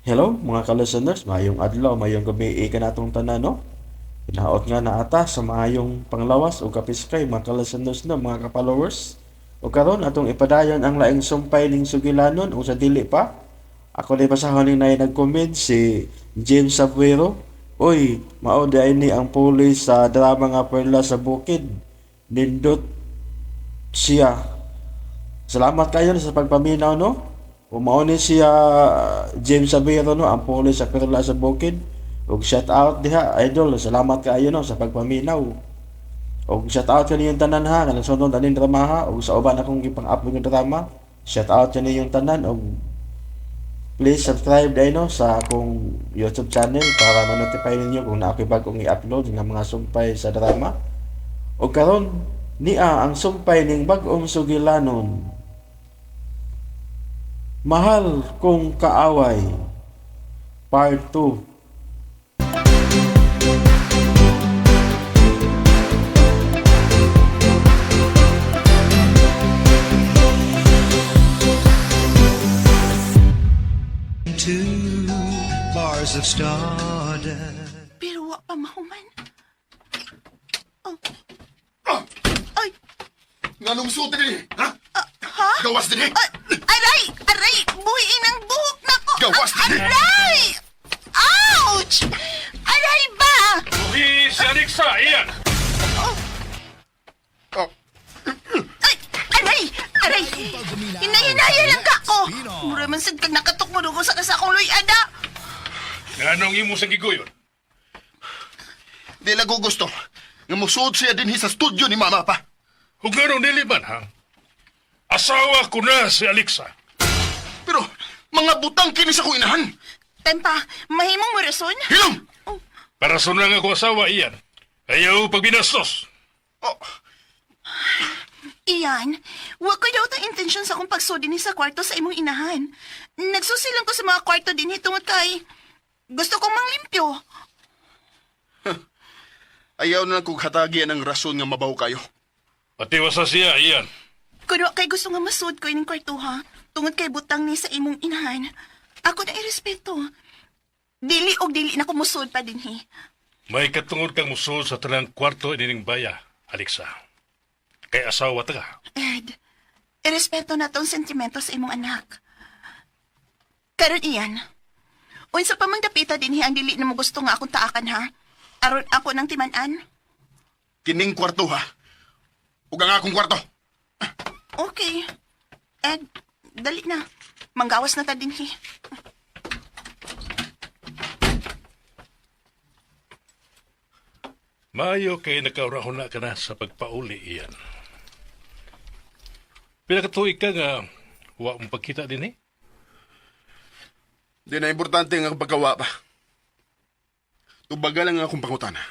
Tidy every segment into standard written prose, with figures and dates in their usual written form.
Hello mga ka-listeners, maayong adlaw, maayong gabi kanatong tanan, no? Hinaot nga naata sa maayong panglawas o kapiskay mga ka-listeners, no, mga ka-followers. O karon atong ipadayon ang laing sumpay ning sugilanon o sa dili pa. Ako na basahon ning naay nag-comment si James Sabuero. Uy, mao di ni ang pulis sa drama nga Perla sa Bukid. Nindot siya. Salamat kayo sa pagpaminaw, no? O mao ni siya James Sabero, no, ang pulis sa Perla sa Bukid. Og shout out diha, idol. Salamat kaayo, no, sa pagpaminaw. Og shout out kaniyong tanan ha, kanang sunod aning drama ha, og sa uban akong gipang-upload nga drama. Shout out kaniyong tanan og please subscribe dai, no, sa akong YouTube channel para ma-notify ninyo kung naa ko'y bag-ong i-upload nga mga sumpay sa drama. Og karon nia ang sumpay ning bag-ong sugilanon. Mahal Kong Kaaway Part 2. Two bars of stardust. Pero wa pa mahuman. Oh. Ay, Nganong suot din? Ha? Ha? Gawas din. Ay, aray! Aray! Buhiin ang buhok na ko! Gawas din. Aray! Ouch! Aray ba? Buhi si Alexa, iyan! Oh. Oh. Ay! Aray! Aray! Hinahinaya lang ka ko! Mura man sad kag nakatok mo dugo sa kasa akong luyada. Nganong imo sa giguyon? Di lang ko gusto nga musuot siya dinhi sa studio ni mama pa. Ug nganong dili man, ha? Asawa ko na si Alexa. Pero mga butang kini sa akong inahan. Tempa, mahimong mo rason? Hilom! Para sa lang ako asawa, iyan. Ayaw pagbinastos. Oh, Iyan, wa ko daw tong intensyon sa akong pagsudi ni sa kwarto sa imong inahan. Nagsusilang ko sa mga kwarto din tungod kay gusto kong manglimpyo. Ayaw na lang kong hatagian ang rason nga mabaw kayo. Patiwasa siya, iyan. Kuno kay gusto nga masud ko ining kwarto ha, tungod kay butang ni sa imong inahan. Ako na irespeto. Dili og dili na ko musud pa dinhi. May katungod kang musuod sa tanang kwarto inining baya, Alexa. Kay asawa ta ka. Ed, irespeto na tong sentimento sa imong anak. Karon iyan. Unsa pa mang dapita dinhi ang dili na mo gusto nga akong taakan ha? Aron ako nang timan-an. Kining kwarto ha. Ug ang akong kwarto. Okay. Ed, dali na. Manggawas na ta dinhi. Maayo kay nakaurahon na ka na sa pagpauli, iyan. Pinakatuig ka nga, wa mong pagkita din eh. Di na importante nga pagkawa pa. Tubaga lang ang akong pangutana.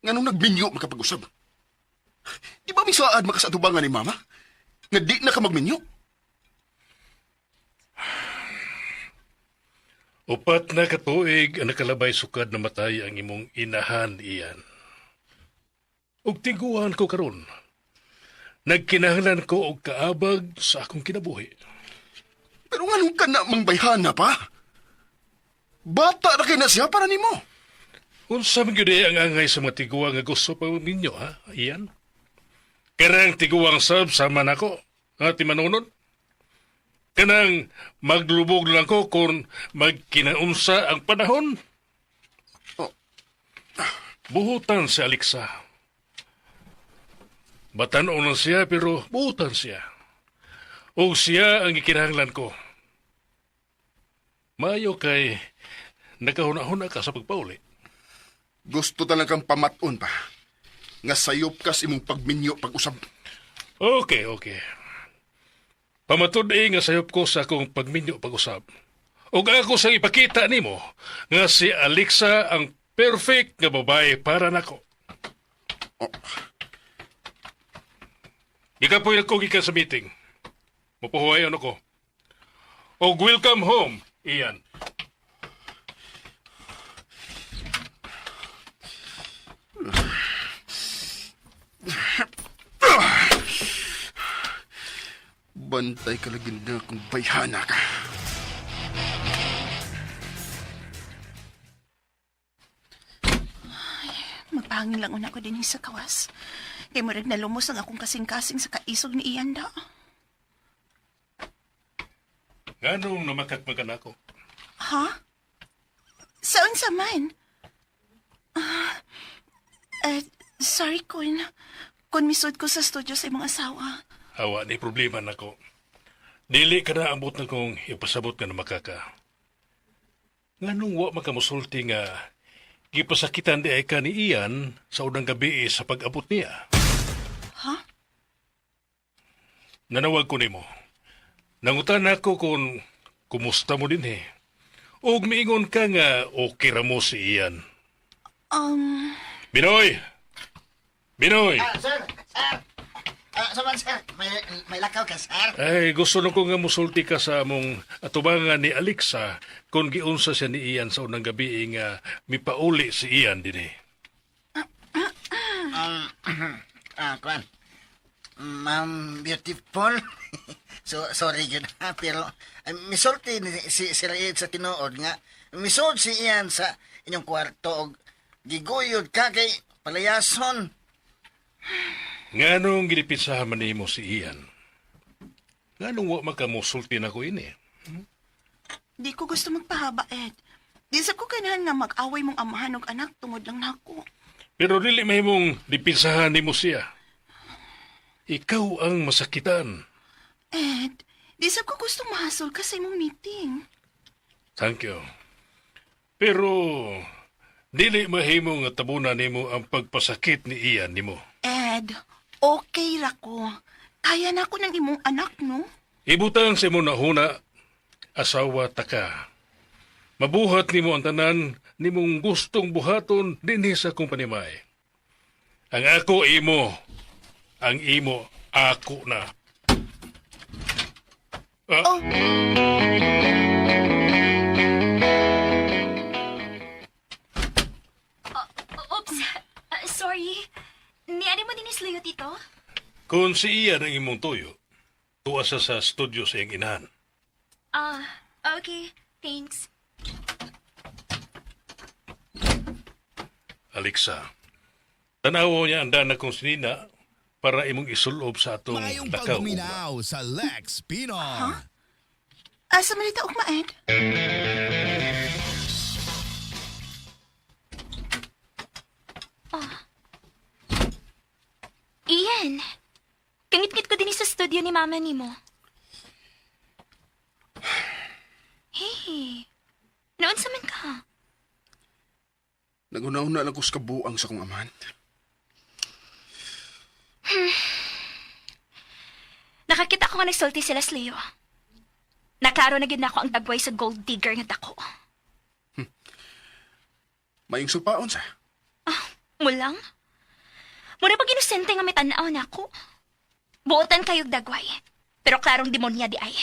Nganong nagminyo makapag-usab? Di ba misaad makasatubangan ni mama? Nga di na ka magminyo? Upat na katuig ang nakalabay sukad na matay ang imong inahan iyan. Ug tiguan ko karon. Nagkinahanglan ko og kaabag sa akong kinabuhi. Pero nganong ka na mangbayhana pa? Bata ra kay na siya para nimo. Unsa man gyud eh ang angay sa mga tiguang nga gusto pa ninyo ha? Iyan. Kanang tiguang sab sama nako nga timanunod. Kanang maglubog lang ko kung magkinaunsa ang panahon. Oh. Buhutan si Alexa. Batan-on lang siya pero buhutan siya. O siya ang gikinahanglan ko. Mayo kay nakahuna-huna ka sa pagpauli. Gusto talagang pamaton pa. Nga sayop kas imong pagminyo pag-usab. Okay, okay. Pamatud eh nga sayop ko sa akong pagminyo pag-usab. Ug ako sa ipakita nimo nga si Alexa ang perfect nga babae para nako. Oh. Gikapoy ako gikan sa meeting. Mupuhuwayon ako. Og welcome home, Ian. Bantay ka lagi na kung bayhana ka. Magpahangin lang una ko din sa kawas. Kay murag nalumos ang akong kasing-kasing sa kaisog ni Ian da. Nganong namakak man ako? Ha? Saan sa man? Ah, eh, sorry, Kun. Kun misod ko sa studio sa imong asawa. Awa ni problema nako. Dili ka na ambot na kong ipasabot nga namakaka. Nganong wa makamusulti nga gipasakitan di ay ka ni Ian sa unang gabi sa pag-abot niya. Ha? Nanawag ko nimo. Nangutan ako kung kumusta mo din eh. Ug miingon ka nga okay ra mo si Ian. Binoy! Binoy! Sir, sir. Saman, sir. May lakaw ka, sir. Ay, gusto na ko nga musulti ka sa among atubangan ni Alexa kung giunsa siya ni Ian sa unang gabi nga mipauli si Ian dinhi. Kwan. Ma'am Beautiful. So, sorry yun ha, pero misulti ni si Sir Ed sa tinuod nga. Misult si Ian sa inyong kwarto og giguyod ka kay palayason. Nganong ginipinsahan man nimo si Ian? Nganong wa makamusulti na ko ini? Di ko gusto magpahaba, Ed. Di sa ko ganahan nga mag-away mong amahan og anak tungod lang nako. Pero dili mahimong dipinsahan nimo siya. Ikaw ang masakitan. Ed, di sa ko gusto mahasol ka sa imong meeting. Thank you. Pero dili mahimo nga tabunan nimo ang pagpasakit ni Ian nimo. Ed, okay ra ko. Kaya na ako ng imong anak, no? Ibutang sa imong nahuna, asawa ta ka. Mabuhat nimo ang tanan nimong gustong buhaton dinhi sa akong panimay. Ang ako imo, ang imo ako na. Ah, Oh. Oops. Sorry. Niani mo din isluyo, Tito? Kung si Ian ang imong tuyo, tuwa sa sa studio sa iyang inahan. Ah, okay. Thanks. Alexa, tanawo niya ang dana kong sinina para imong isulob sa atong Maayong lakaw. pagpaminaw sa Lex Pino. Asa man ita ugma, Ed? Ian, kangit-ngit ko din sa studio ni mama ni mo. Hey, noon sa man ka? Naguna-una lang ko sa kabuang sa kong amahan. Nakakita ko nga nagsulti sila sa Leo. Naklaro na gid na ako ang dagway sa gold digger nga dako. Maayong supaon sa. Mulang? Mura pag inosente nga may tanaw na ako. Buotan kayog dagway. Pero klarong demonya di ay.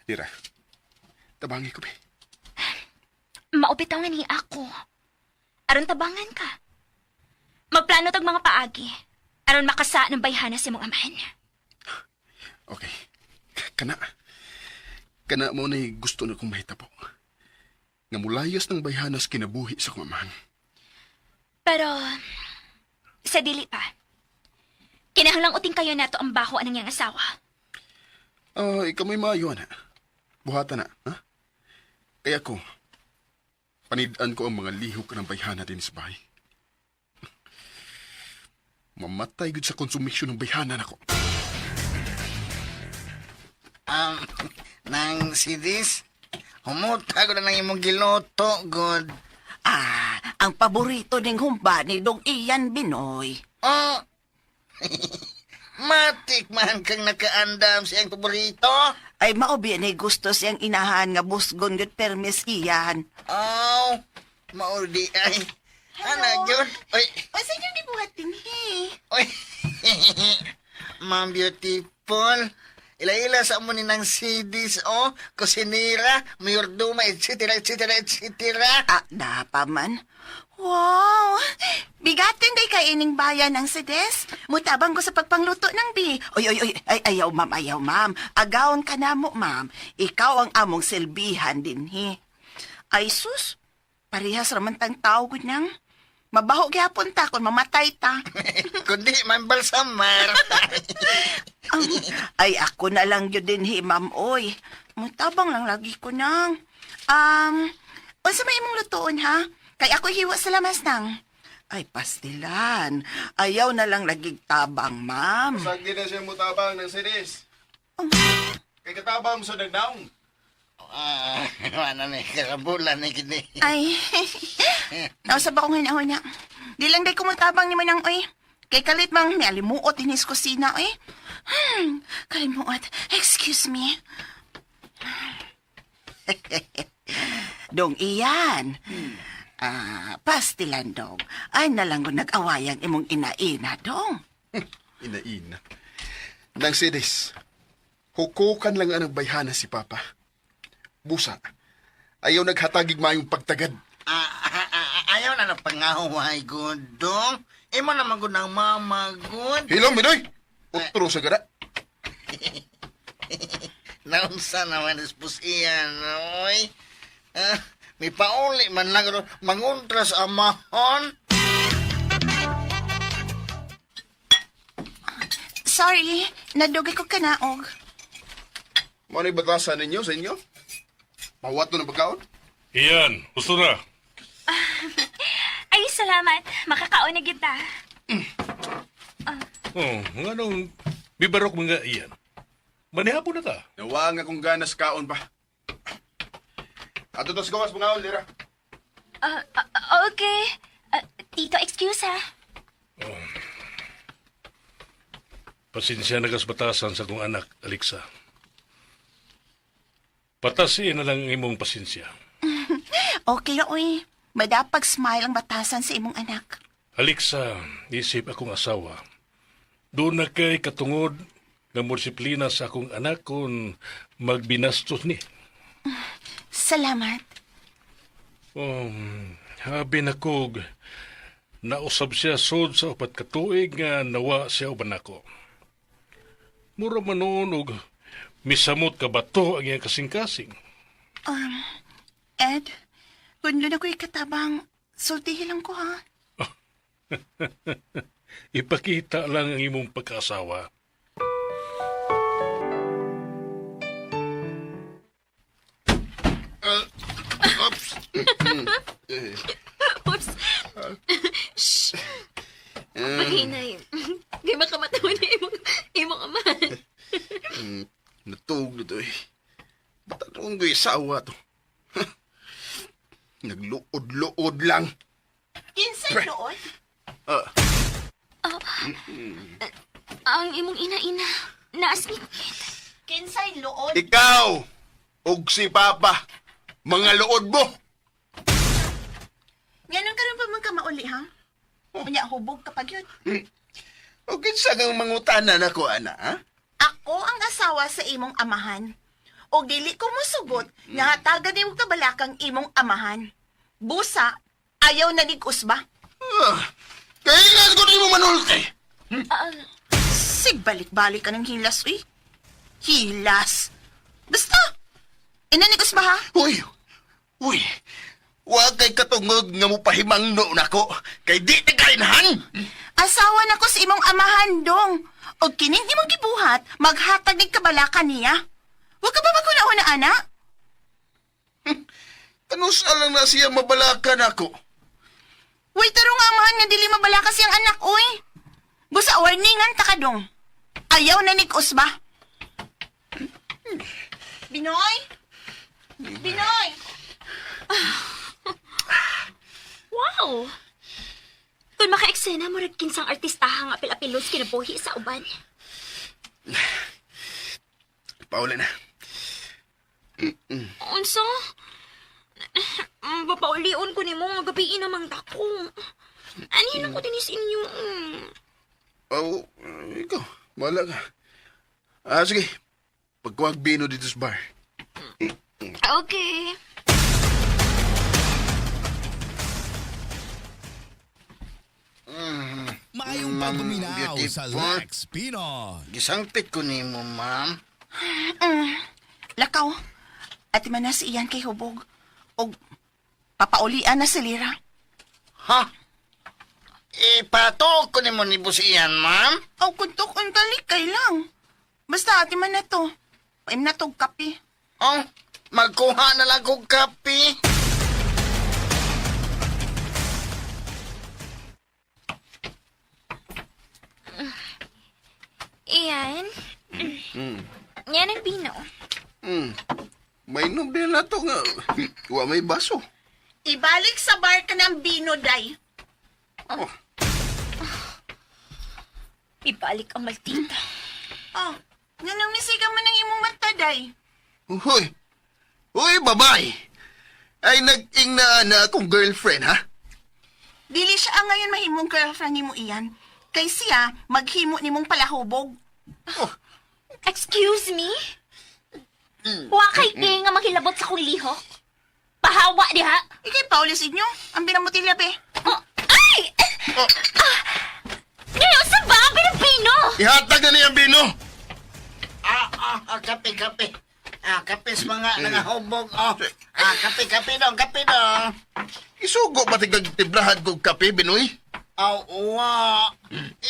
Dira. Tabangi ko be. Maupitaw nga ni ako. Aron tabangan ka. Magplano tag mga paagi. Aron makasa ng bayhana sa imong amahan. Okay. Kana. Kana mo na gusto na kong mahitabo. Nga mulayas ng bayhanas kinabuhi sa kong amahan. Pero, sa dili pa. Kinahanglang uting kayo nato ang bako anang iyang asawa. Ah, ikaw may maayo na. Buhata na, ha? Kaya ko, panidaan ko ang mga lihok ng bayhana din sa bahay. Mamatay gud sa konsumisyon ng bayhana nako. Nang sidis, humuta ko na ng imong giluto, good. Ah, ang paborito ning humba ni Dong Ian Binoy. Oh, matik man kang nakaandam siyang paborito. Ay maubi ni gusto siyang inahan nga busgon gud permis iyan. Oh, maudi ay. Ana, Jud. Oy, O sa inyo gibuhat dinhi? oy. Ma'am Beautiful. Ila-ila sa amo ni ng CDs, oh. Kusinira, mayordoma, etc., etc., etc. Ah, napa man. Wow! Bigatin day kaining bayan ang sedes. Mutabang ko sa pagpangluto ng bi. Oy, oy, oy, ay, ayaw ma'am, ayaw ma'am. Agawon ka na mo, ma'am. Ikaw ang among silbihan dinhi. Ay sus, parehas raman tang tao gud nang. Mabaho gyapon ta kung mamatay ta. Kundi man balsamar. Ay, ako na lang yun din, hi, ma'am, oy. Mutabang lang lagi ko nang. Unsa may imong lutuon, ha? Kay ako hiwa sa lamas nang. Ay, pastilan. Ayaw na lang lagi tabang, ma'am. Sagdi na siya mutabang ng sinis. Kay katabang sa nagnaong. Ah, ano ni karabulan ni kini. Ay, nausap ako ngayon ako na. Di lang day kumutabang ni Manang, oy. Kay kalit mang may alimuot inis kusina, oy. Kalimuot. Excuse me. Dong iyan. Ah, pastilan dong. Ay nalang ko nag-awayang imong inaina, dong. Inaina. Nang sinis, hukukan lang ang bayhana si Papa. Busa, ayaw naghatagig mayong pagtagad. Ah, ah, ah, ayaw na ng pangaway gudong. Imo naman gud ang mama gud. Hilom, Minoy! Utro sa gara. Naunsa naman is iyan, oy. Ah, may pauli man lang ro mangontra sa amahon. Sorry, nadugay ko kanaog. Mo na batasan ninyo sa inyo? Pawat na pagkaon? Iyan, gusto na. Ay, salamat. Makakaon na kita. Oh, nganong bibarok mga iyan. Manihapon na ta. Nawa nga kung ganas kaon pa. Ato tas gawas mga lira. Ah, ah, okay. Ah, tito, excuse ha. Pasensya na kas batasan sa kong anak, Alexa. Patasiin na lang ang imong pasensya. Okay ra, oy. Madapag smile ang batasan sa imong anak. Alexa, isip akong asawa. Doon na kay katungod nga disiplina sa akong anak kung magbinastos ni. Salamat. Habi na kog, nausab siya sod sa upat ka tuig nga nawa siya uban nako. Mura man noon og misamot ka bato ang iyang kasing-kasing. Ed, kung doon ako'y katabang, sultihin lang ko ha. Ipakita lang ang imong pagkaasawa. Oops! Oops. Shh. Paghinay. Di makamatawa ni imong, imong amahan. Natug na to eh. Ba't anong ko isawa to? Nagluod-luod lang. Kinsay doon? Ah, Ang imong ina-ina. Naasmit. Kinsay lood? ikaw! Og si Papa! Mga luod mo! Ngayon karon pa man ka mauli ha? Unya hubog kapag yun. O kinsa kang mangutanan ako, ana, ha? Ako ang asawa sa imong amahan. O dili ko mosugot nga hatagan nimo kabalakang imong amahan. Busa, ayaw na nig-usba. Ah, kailan ko nimo manulti? Sig balik-balik ka ng hilas, uy. Hilas. Basta, ina nig-usba ha? Uy! Uy! Wa kay katungod nga mopahimangno nako kay di ta kainhan. Asawa na ko sa imong amahan, dong. O kining imong gibuhat, maghatag nig kabalaka niya. Huwag ka ba maguna-una, ana? Kanus lang na siya mabalaka nako. Way tarong amahan nga dili mabalaka siyang anak, oy. Busa warningan ta ka dong. Ayaw na nig usba. Binoy? Binoy! Wow! Kung maka-eksena, murag kinsang artistaha nga apil-apilos kinabuhi sa uban. Paula na. Unsa? Papaulion ko nimo nga gabiin namang dako. Ani na ko dinis inyo. Oh, ikaw, bahala ka. Ah, sige. Pagkuwag bino dito sa bar. Okay. Maayong pagpaminaw sa beautiful. Lex Pinoy. Gisangpit ko nimo, ma'am. Lakaw. Ati man na si Ian kay Hubog. Og papaulian na si Lira. Ha? Ipatuok ko nimo ni Boss Ian, ma'am. Aw, kuntok ang talikay lang. Basta ati man na to. Paim na tog kape. Oh, magkuha na lang kog kape. Iyan. Yan ang bino. May inom din na to nga. Wa may baso. Ibalik sa bar ka ng bino, day. Ibalik ang maldita. Oh, nganong nisiga man ang imong mata, day. Hoy. Hoy, babay. Ay nag-ing na na akong girlfriend, ha? Dili siya ang ngayon mahimong girlfriend nimo iyan. Kay siya, maghimo nimong palahubog. Excuse me? Wa kay kay nga maghilabot sa kong lihok? Pahawa diha? Ikay paulis inyo. Ang binamutilya, be. Oh, ay! Ah! Ngayon, sa ba? Ang binubino! Ihatag na niya ang bino. Ah, kape, kape. Ah, kape sa mga nangahubog. Oh. Ah, kape, kape dong, kape dong. Isugo ba tigag tiblahan kog kape, Binoy? Aw, wa.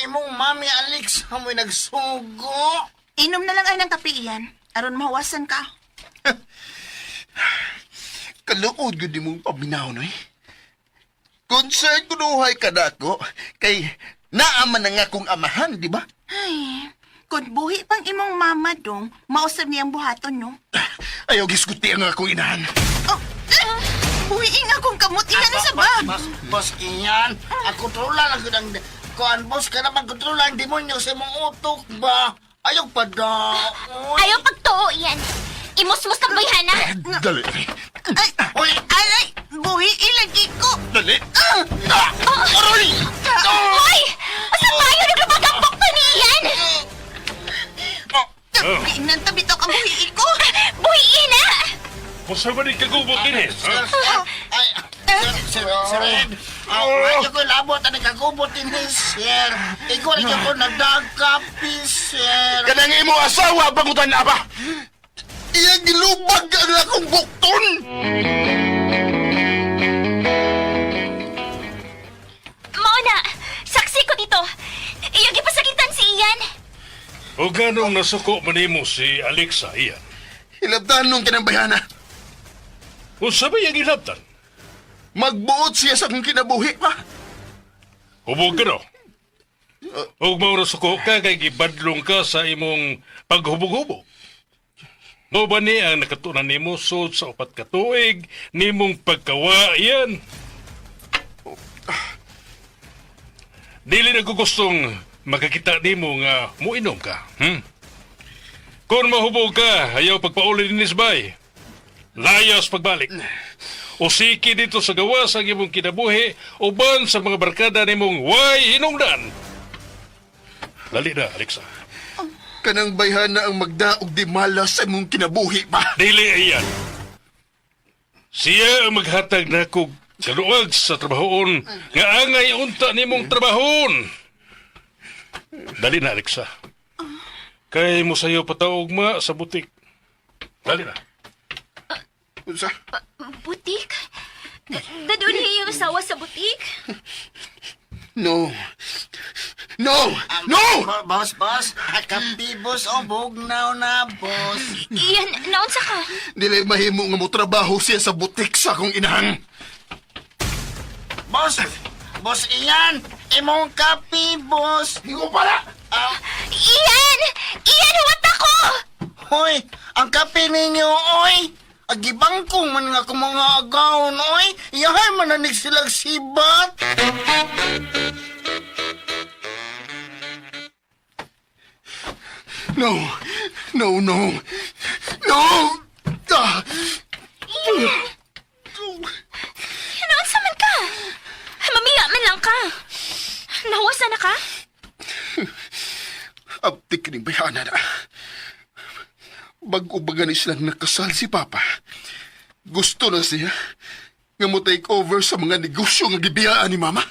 Imong mami Alex amoy nagsugo. Inom na lang ay ng kape iyan. Aron mahuwasan ka. Kaluod gud mong paminaw, noy. Concern kunuhay ka na ako, kay naaman na nga kong amahan, di ba? Ay, kung buhi pang imong mama dong, mausap niyang buhaton, no? Ayaw gisguti ang akong inahan. Oh, eh, buhi nga kung kamot iyan na sa bag. Boss, boss Ian, ang kontrola lang gud ang kuan boss ka naman kontrola ang demonyo sa imong utok ba? Ayaw pa daw. Ayaw pagtuo yan. Imusmus ang bayhana. Dali, Ay, Uy, alay, buhi ilagi ko. dali. Ah! Aroy! Hoy! Asa ba yun? Naglubag ang bukto ni Ian! Tabi nang tabi to ang buhi ko. Buhiin na! Unsa ba ni kagubot dinhi? sir, Ha? ay, sir, sir, sir Ed. Aw, ayaw ko labot ang nagkagubot din sir. Ikaw rin ako nagdagkapi, sir. Kanang imo asawa bangutan na ba? Iyang gilubag ang akong bukton! Mauna! Saksi ko dito! Iyang ipasakitan si Ian! O ganong nasuko man nimo si Alexa iyan? Hilabtan nung kinang bayana. Unsa ba iyang ilabtan? Magbuot siya sa akong kinabuhi pa. Hubog ka daw. Ug mao nasuko ka kay gibadlong ka sa imong paghubog-hubog. Mo ba ni ang nakatunan nimo sud sa upat ka tuig nimong pagkawa iyan? Dili na ko gustong makakita nimo nga muinom ka. Kung mahubog ka, ayaw pagpauli ni Nisbay. Layas pagbalik. Usiki dito sa gawas ang imong kinabuhi uban sa mga barkada nimong way hinungdan. Lali na, Alexa. Kanang bayhana ang magdaog di malas sa imong kinabuhi pa. Dili iyan. Siya ang maghatag na kog kaluag sa trabahoon nga angay unta nimong trabahoon. Dali na, Alexa. Kay mo sayo pataog ma sa butik. Dali na. Unsa? Butik? Dadun iyong asawa sa butik? No. No! No! Boss, boss, ah, kape, boss. Oh, bugnaw na, boss. Ian, naunsa ka? Dili mahimo nga mo trabaho siya sa butik sa akong inahan. Boss, boss Ian, imong kape, boss. Higo pala! Ah, Ian! Ian, huwat ako! hoy, ang kape ninyo, oy. Agibangkong man nga akong mga agawon, oy. Iyahay mananig silang sibat. No! No, no! No! Ah! Ian! Naunsa man ka? Mamiya man lang ka. Nahuwasan na ka? Abtik ni bayana na. Bago ba gani silang nakasal si Papa? Gusto na siya nga mo take over sa mga negosyo nga gibiyaan ni Mama.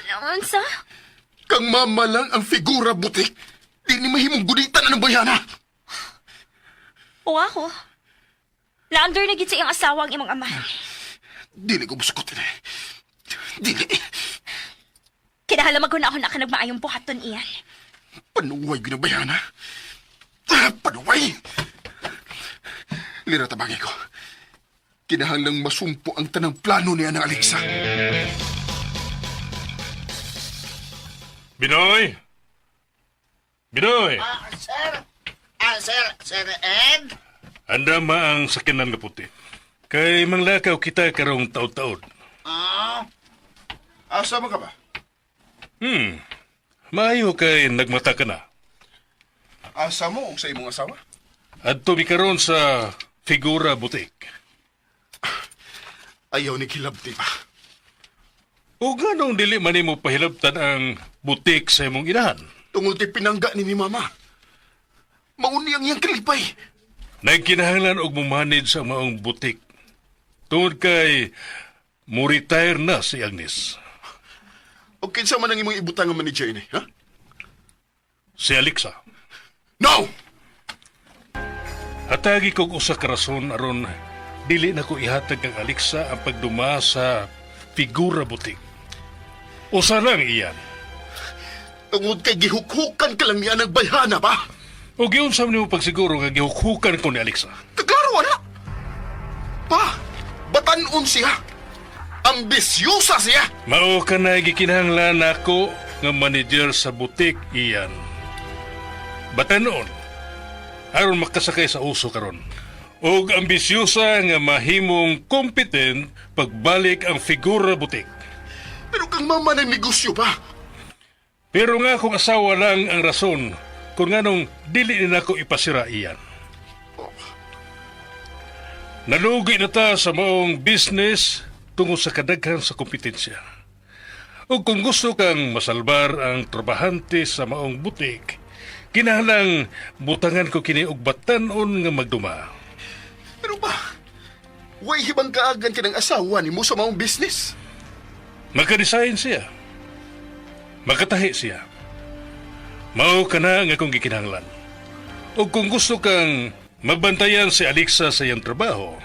Naunsa? Kang Mama lang ang figura butik. Di ni mahimong gunitan ang bayana. O ako? Na-under na gid sa iyang asawa ang imong ama. Dili ko musukotin eh. Dili. Kinahanglan maghuna-huna ka nagmaayong buhaton iyan. Panuway ginabayana. Ah, panuway! Lira tabangay ko. Kinahanglang masumpo ang tanang plano niya ng Alexa. Binoy! Binoy! Ah, sir. Ah, sir. Sir Ed? Anda ma ang sakinan nga puti. Kay manglakaw kita karong taod-taod. Ah, Asa man ka ba? Maayo kay nagmata ka na. Asa mo og sa imong asawa? Adto mi karon sa Figura Boutique. Ayaw ni kilabti pa. O ganong dili man nimo pahilabtan ang butik sa imong inahan. Tungod kay pinangga ni ni mama. Mauni ang iyang kalipay. Nagkinahanglan og mo-manage sa maong butik. Tungod kay mo retire na si Agnes. O kinsa man ang imong ibutang nga manager ini, ha? Si Alexa. No! Hatagi kog usa ka rason aron dili na ko ihatag kang Alexa ang pagduma sa Figura Boutique. Usa lang iyan. Tungod kay gihukhukan ka lang niya ng bayhana ba? O giunsa man nimo pagsiguro nga gihukhukan ko ni Alexa. Kaklaro wala. Pa, batanon siya. Ambisyosa siya. Mao ka na gikinahanglan nako nga manager sa butik iyan. Batanon, aron makasakay sa uso karon. Og ambisyosa nga mahimong competent pagbalik ang figura butik. Pero kang mama ng negosyo pa. Pero nga kung asawa lang ang rason kung nganong dili ni nako ipasira iyan. Nalugi na ta sa maong business tungod sa kadaghan sa kompetensya. O kung gusto kang masalbar ang trabahante sa maong butik, kinahanglang butangan ko kini og batan-on nga magduma. Pero ba, way hibang kaagan ka ng asawa ni mo sa maong business. Makadesign siya. Makatahi siya. Mao ka na nga akong gikinahanglan. O kung gusto kang mabantayan si Alexa sa iyang trabaho,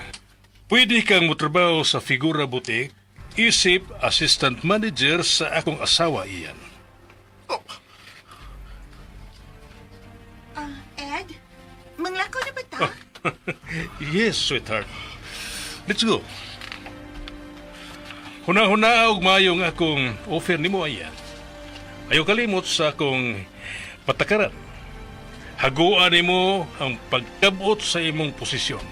pwede kang motrabaho sa Figura Boutique isip assistant manager sa akong asawa iyan. Oh, Ah, Ed? Manglakaw na ba ta? Yes, sweetheart. Let's go. Huna-huna og maayong akong offer nimo ayan. Ayaw kalimot sa akong patakaran. Haguan nimo ang pagkabot sa imong posisyon.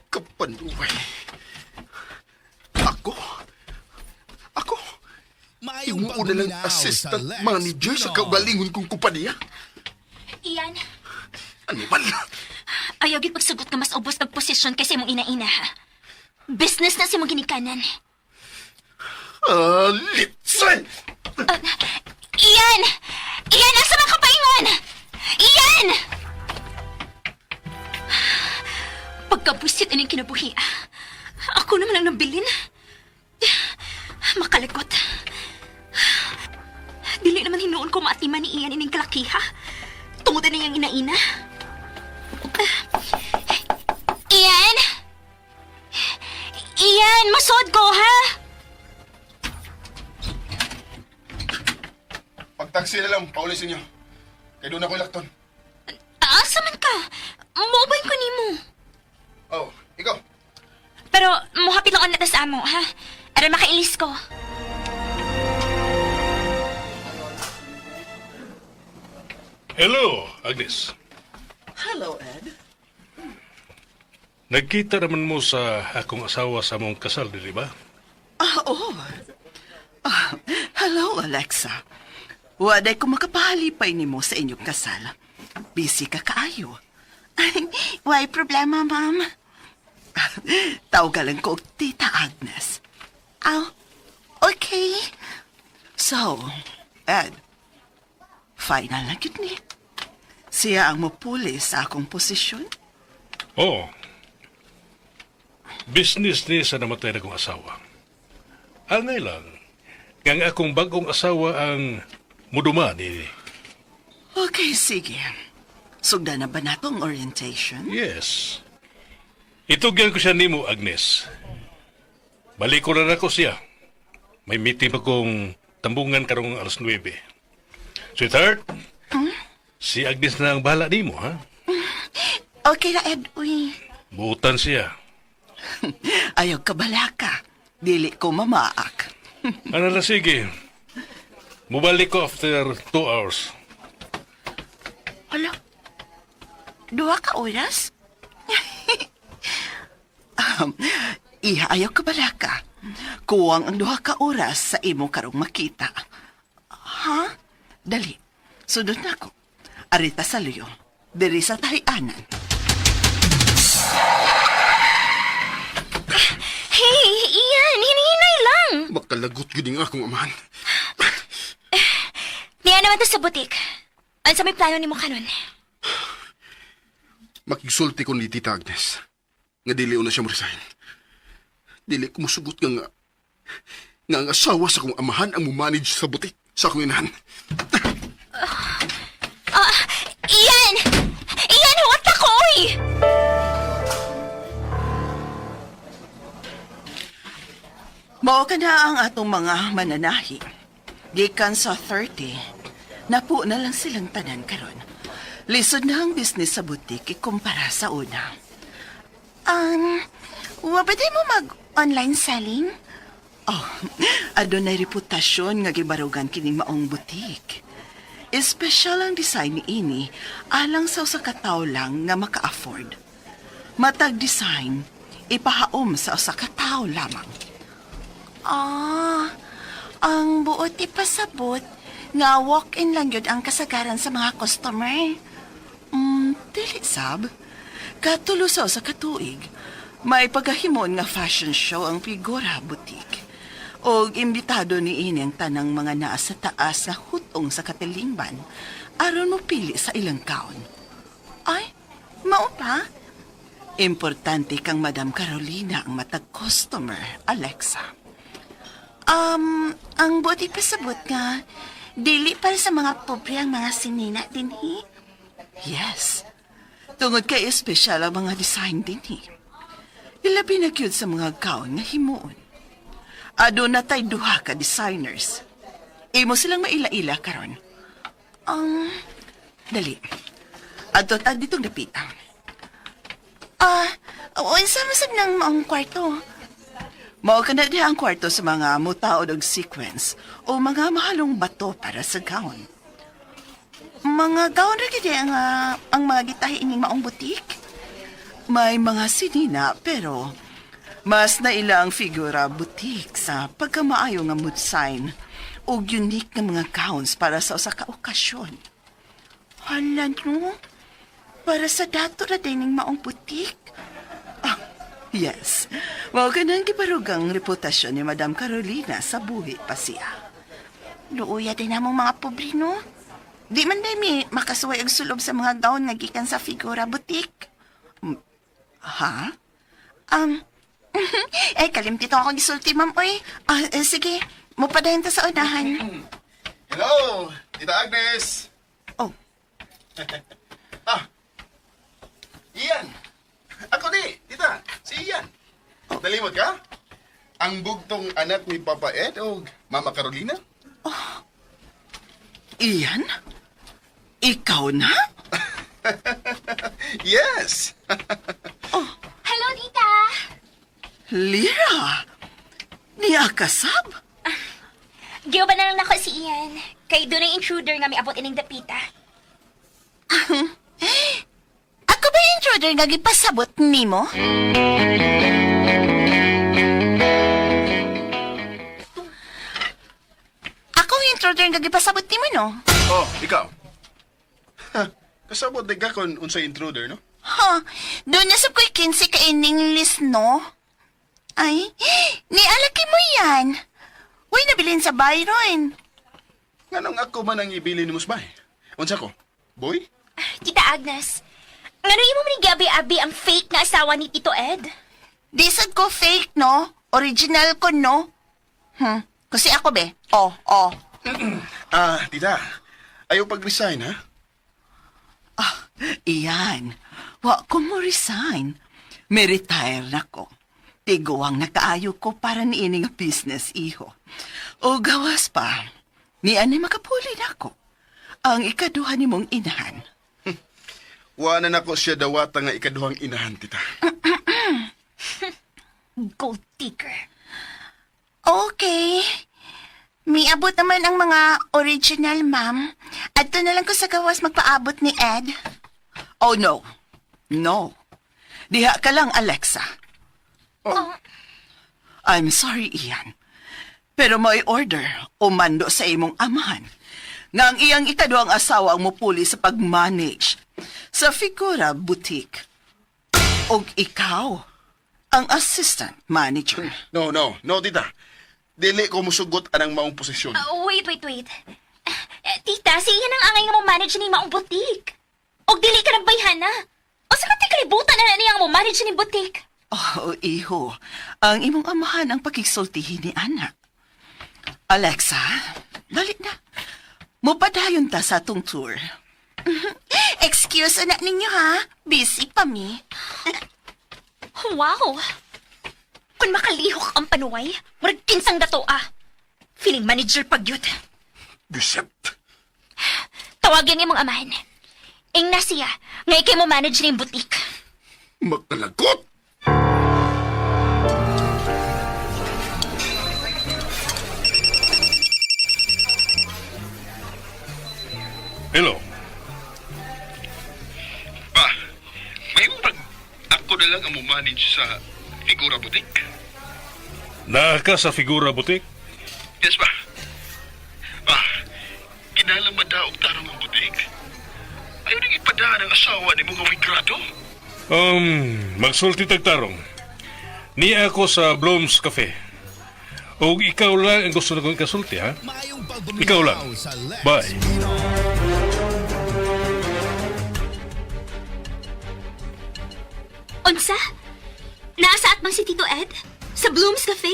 kapanuway. Ako? Ako? Maayong Yung una lang pagduminaw sa assistant Lex manager sa Pinoy. kaugalingon kong kumpanya? Iyan, Animal! ayaw gid pagsugot nga mas ubos pag posisyon kaysa imong ina-ina ha. Business na sa imong ginikanan. Ah, litson! Iyan! Iyan, asa man ka paingon? Iyan! Pagkabusit ining kinabuhi. Ako naman ang nabilin. Makalagot. Dili naman hinuon ko maatiman ni Ian ining kalakiha. Tungod na niyang ina-ina. Ian! Ian, masod ko, ha? Pagtaksi na lang, paulisin ninyo. Kaya doon ako ilakton. Asa man ka? Mobile ko nimo. Oh, ikaw. Pero muhapit lang na sa amo, ha? Aron makailis ko. Hello, Agnes. Hello, Ed. Nagkita naman mo sa akong asawa sa mong kasal, di ba? Ah, oh. Ah, hello, Alexa. Waday ko makapahalipay nimo sa inyong kasal. Busy ka kaayo. Why problema, ma'am? Tawgalan ko og Tita Agnes. Aw, okay. So, Ed, final na gyud ni. Siya ang mupuli sa akong posisyon. Oo. Business ni sa namatay na kong asawa. Angay lang, kang akong bagong asawa ang muduma ni. Okay, sige. Sugdan na ba nato ang orientation? Yes. Itugyan ko siya nimo, Agnes. Balik ko na ako siya. May meeting pa kong tambungan karong alas 9. Sweetheart, si Agnes na ang bahala nimo, ha? Okay na, Ed, uy. Buutan siya. Ayaw ka balaka. Dili ko mamaak. Ano na, sige. Mubalik ko after 2 hours. Hala, 2 ka oras? Iha, ayaw ka balaka. Kuwang ang 2 ka oras sa imo karong makita. Ha? Dali, sudot na ko. Arita sa luyo. Diri sa tahianan. Hey, Ian, hinihinay lang. Makalagot gyud ang akong amahan. Niya naman to sa butik. Ano sa may plano nimo karon? Makigsulti ko ni Tita Agnes. Nga dili na siya mo-resign. Dili ko musugot nga nga nga ang asawa sa akong amahan ang mumanage sa butik sa akong inahan. Ah, Ian! Ian, huwag ka ko, oy! Mao ka na ang atong mga mananahi. Gikan sa 30, napo na lang silang tanan karon. Lisod na ang business sa butik ikumpara sa una. Wa ba mo mag-online selling? Oh, adunay reputasyon nga gibarugan kining maong butik. Espesyal ang design ni ini alang sa usa ka tawo lang nga maka-afford. Matag design ipahaom sa usa ka tawo lamang. Ah, ang buot ipasabot nga walk-in lang yun ang kasagaran sa mga customer. Dili sab. Katulo sa usa ka tuig, may pagahimon nga fashion show ang Figura Boutique. Og imbitado ni ini ang tanang mga naa sa taas nga hutong sa katilingban aron mo pili sa ilang kaon. Ay, mao pa? Importante kang Madam Carolina ang matag customer, Alexa. Ang buot ipasabot nga, dili para sa mga pobre ang mga sinina dinhi. Yes. Tungod kay espesyal ang mga design din eh. Ilabi na gyud sa mga gown nga himuon. Aduna tay duha ka designers. Imo silang maila-ila karon. Dali. Adto ta ditong dapita. Ah, unsa man sab nang maong kwarto? Mao ka na diha ang kwarto sa mga mutaod og sequence o mga mahalong bato para sa gown. Mga gown ra gyud ang mga gitahi ining maong butik. May mga sinina pero mas naila ang figura boutique sa pagkamaayo nga mood sign ug unique nga mga gowns para sa usa ka okasyon. Hala no. Para sa dato ra din ning maong butik. Ah, yes. Mao kanang gibarugang reputasyon ni Madam Carolina sa buhi pa siya. Luoya din namong mga pobre no. Di man day mi makasuway og sulob sa mga gown nga gikan sa figura butik. Ha? Um, eh, kalimti to ako gisulti, ma'am, oy. Ah, eh, sige, mupadayon ta sa unahan. Hello, Tita Agnes. Oh, Ah. Ian. Ako di, Tita. Si Ian. Nalimot ka? Ang bugtong anak ni Papa Ed o Mama Carolina? Ian? Ikaw na? Yes. Hello, tita! Lira! Niya kasab? Giuban na lang nako si Ian. Kay doon intruder nga miabot ining dapita. Ako ba yung intruder nga gipasabot nimo? Ako ang intruder nga gipasabot nimo, no? Oh, ikaw. Ha, kasabot di ka kung unsay intruder, no? Ha, doon na sa ko'y 15 ka ining list, no? Ay, nialaki mo yan. Uy, nabilin sa Byron. Nganong ako man ang ibili ni Musbay? Unsa ko? Boy? Tita Agnes, ngano imo man gabi-abi ang fake nga asawa ni Tito Ed? Di sad ko fake, no? Original ko, no? Kasi ako be. Oh, oh. Ah, tita. Ayaw pag-resign, ha? Ah, Iyan. Wa ko mo resign. May retire na ko. Tiguang nakaayo ko para niini nga business, iho. O gawas pa, ni anay makapuli nako. Ang ikaduha nimong inahan. Wa na nako siya dawata nga ikaduhang inahan, tita. Gold digger. Okay. Miabot naman ang mga original, ma'am. Adto na lang ko sa gawas magpaabot ni Ed. Oh, no. No. Diha ka lang, Alexa. Oh. I'm sorry, Ian. Pero may order o mando sa imong amahan nga ang iyang ikaduhang asawa ang mupuli sa pag-manage sa Figura Boutique. Og ikaw, ang assistant manager. No, no, no, tita. Dili ko musugot anang maong posisyon. Wait, wait, wait. Tita, si Ian ang angay nga mo manage ni maong boutique. Og dili ka ng bayhana. O sa kati kalibutan na na niya ang mo manage ni boutique. Oh, iho. Ang imong amahan ang pakigsultihin ni Ana. Alexa, dali na. Mupadayon ta sa atong tour. Excuse na ninyo ha. Busy pa mi. Wow! Kung makalihok ang panuway, murag kinsang dato ah. Feeling manager pagyut. Biset. Tawagin imong amahan. Ing na siya, nga ikay mo manage ni boutique. Makalagot! Hello. Pa, may murag ako na lang ang manage sa Figura Boutique. Naa ka sa Figura Boutique? Yes ba? Pa, kinahanglan madaog tarong ang boutique. Ayaw nang ipadaan ang asawa ni mga wigrado. Magsulti tagtarong. Niya ako sa Bloom's Cafe. Og ikaw lang ang gusto na kong ikasulti, ha? Maayong pagpaminaw Ikaw lang. sa Lex Bye. Pinoy. Unsa? Nasa at si Tito Ed? Sa Bloom's Cafe?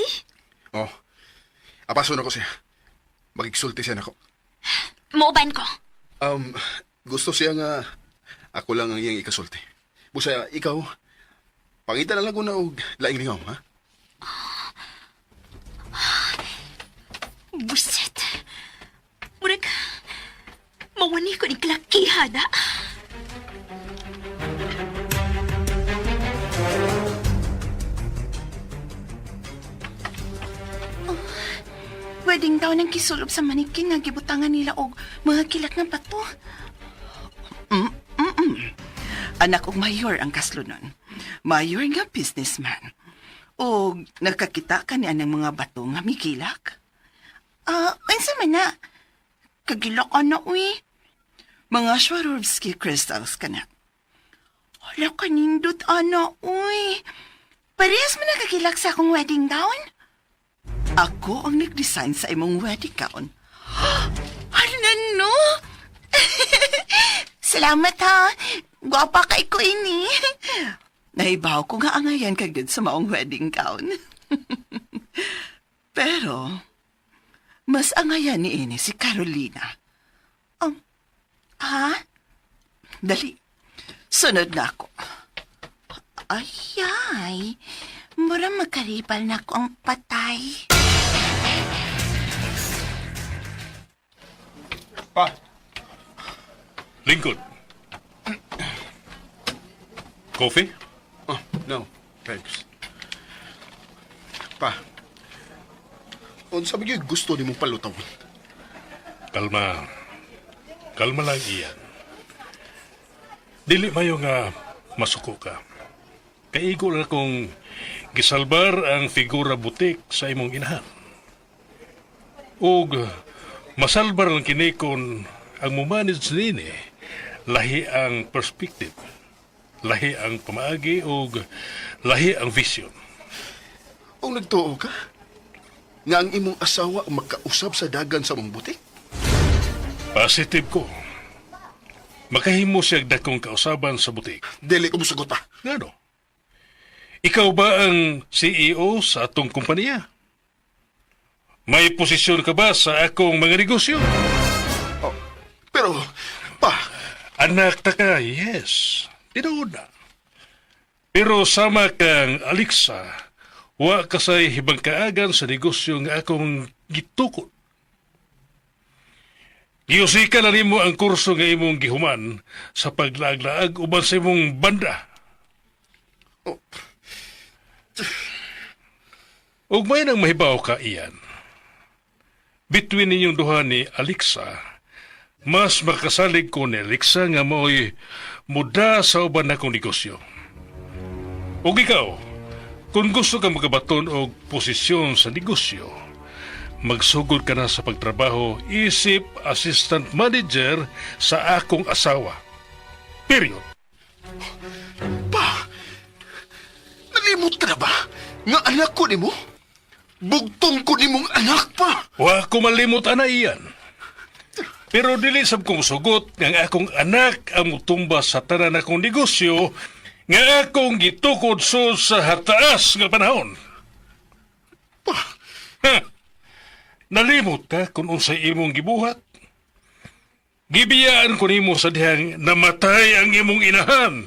Oh, apaso na ko siya. Magigsulti siya nako. Muuban ko. Gusto siya nga ako lang ang iyang ikasulti. Busa, ikaw, pangita na lang ko na og laing lingaw, ha? Buset. Murag, mawani ko ni Klakihada. Wedding daw ng kisulob sa manikin nga gibutangan nila og mga kilak ng bato. Anak og mayor ang kaslunon. Mayor nga businessman. O nakakita ka ni anang mga bato nga mikilak. Ah, unsa man na? Kagilak ana uy. Mga Swarovski crystals ka na. Hala kanindot ana uy. Parehas man nakakilak sa akong wedding gown. Ako ang nag-design sa imong wedding gown. Hala no. Salamat ha. Gwapa kay ko ini. Nahibaw ko nga angayan ka gud sa maong wedding gown. Pero, mas angayan ni ini si Carolina. Ha? Dali, sunod na ako. Ayay. Mura magkaribal na ko ang patay. Pa, Lingkod. Coffee? oh, no, thanks. Pa, unsa ba gyud gusto nimo palutawon? Kalma. Kalma lang iyan. Dili mayo nga masuko ka. Kaigo lang kung gisalbar ang figura butik sa imong inahan. Og masalbar lang kini kon ang mumanage nini lahi ang perspective, lahi ang pamaagi og lahi ang vision. Og nagtuo ka? Nga ang imong asawa ang magkausab sa dagan sa mong butik? Positive ko. Makahimo siya dakong kausaban sa butik. Dili ko musugot pa. Ngano? Ikaw ba ang CEO sa atong kumpanya? May posisyon ka ba sa akong mga negosyo? Oh, pero, pa, Anak ta ka, yes. Tinuod na. Pero sama kang Alexa, Wa kasay hibangkaagan sa negosyo nga akong gitukod. Giusika na nimo ang kurso nga imong gihuman sa paglaag-laag uban sa imong banda. Oh. Ug may nang mahibaw ka, Ian. Between ninyong duha ni Alexa, mas makasalig ko ni Alexa nga mo'y muda sa uban akong negosyo. Ug ikaw, kung gusto ka makabaton og posisyon sa negosyo, magsugod ka na sa pagtrabaho isip assistant manager sa akong asawa. Period. Pa! Nalimot ka na ba? Nga anak ko nimo? Bugtong ko nimong anak pa! Wa ko malimot ana, Ian. Pero dili sab kong sugot nga ang akong anak ang mutumba sa tanan akong negosyo nga akong gitukod so sa hataas nga panahon. Pa! Ha! Nalimot ka kung unsay imong gibuhat? Gibiyaan ko nimo sa dihang namatay ang imong inahan.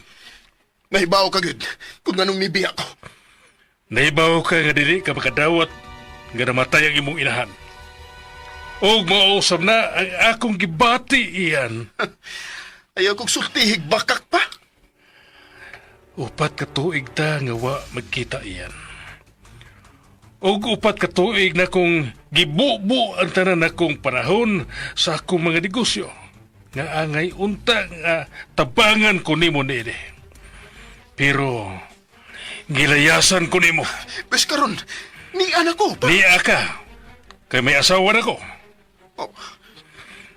Nahibaw ka gud kung anong nibiya ko. Nahibaw ka nga dili ka makadawat nga namatay ang imong inahan. Og mausab na ang akong gibati, Ian. Ayaw kong sultihig bakak pa. 4 ka tuig ta nga wa magkita, Ian. Og 4 ka tuig na kong gibubo ang tanan akong panahon sa akong mga negosyo. Nga angay unta nga tabangan ko nimo niini. Pero gilayasan ko nimo. Bes karon, ni anak ko pa. Niya ka. Kay may asawa na ko. Oh,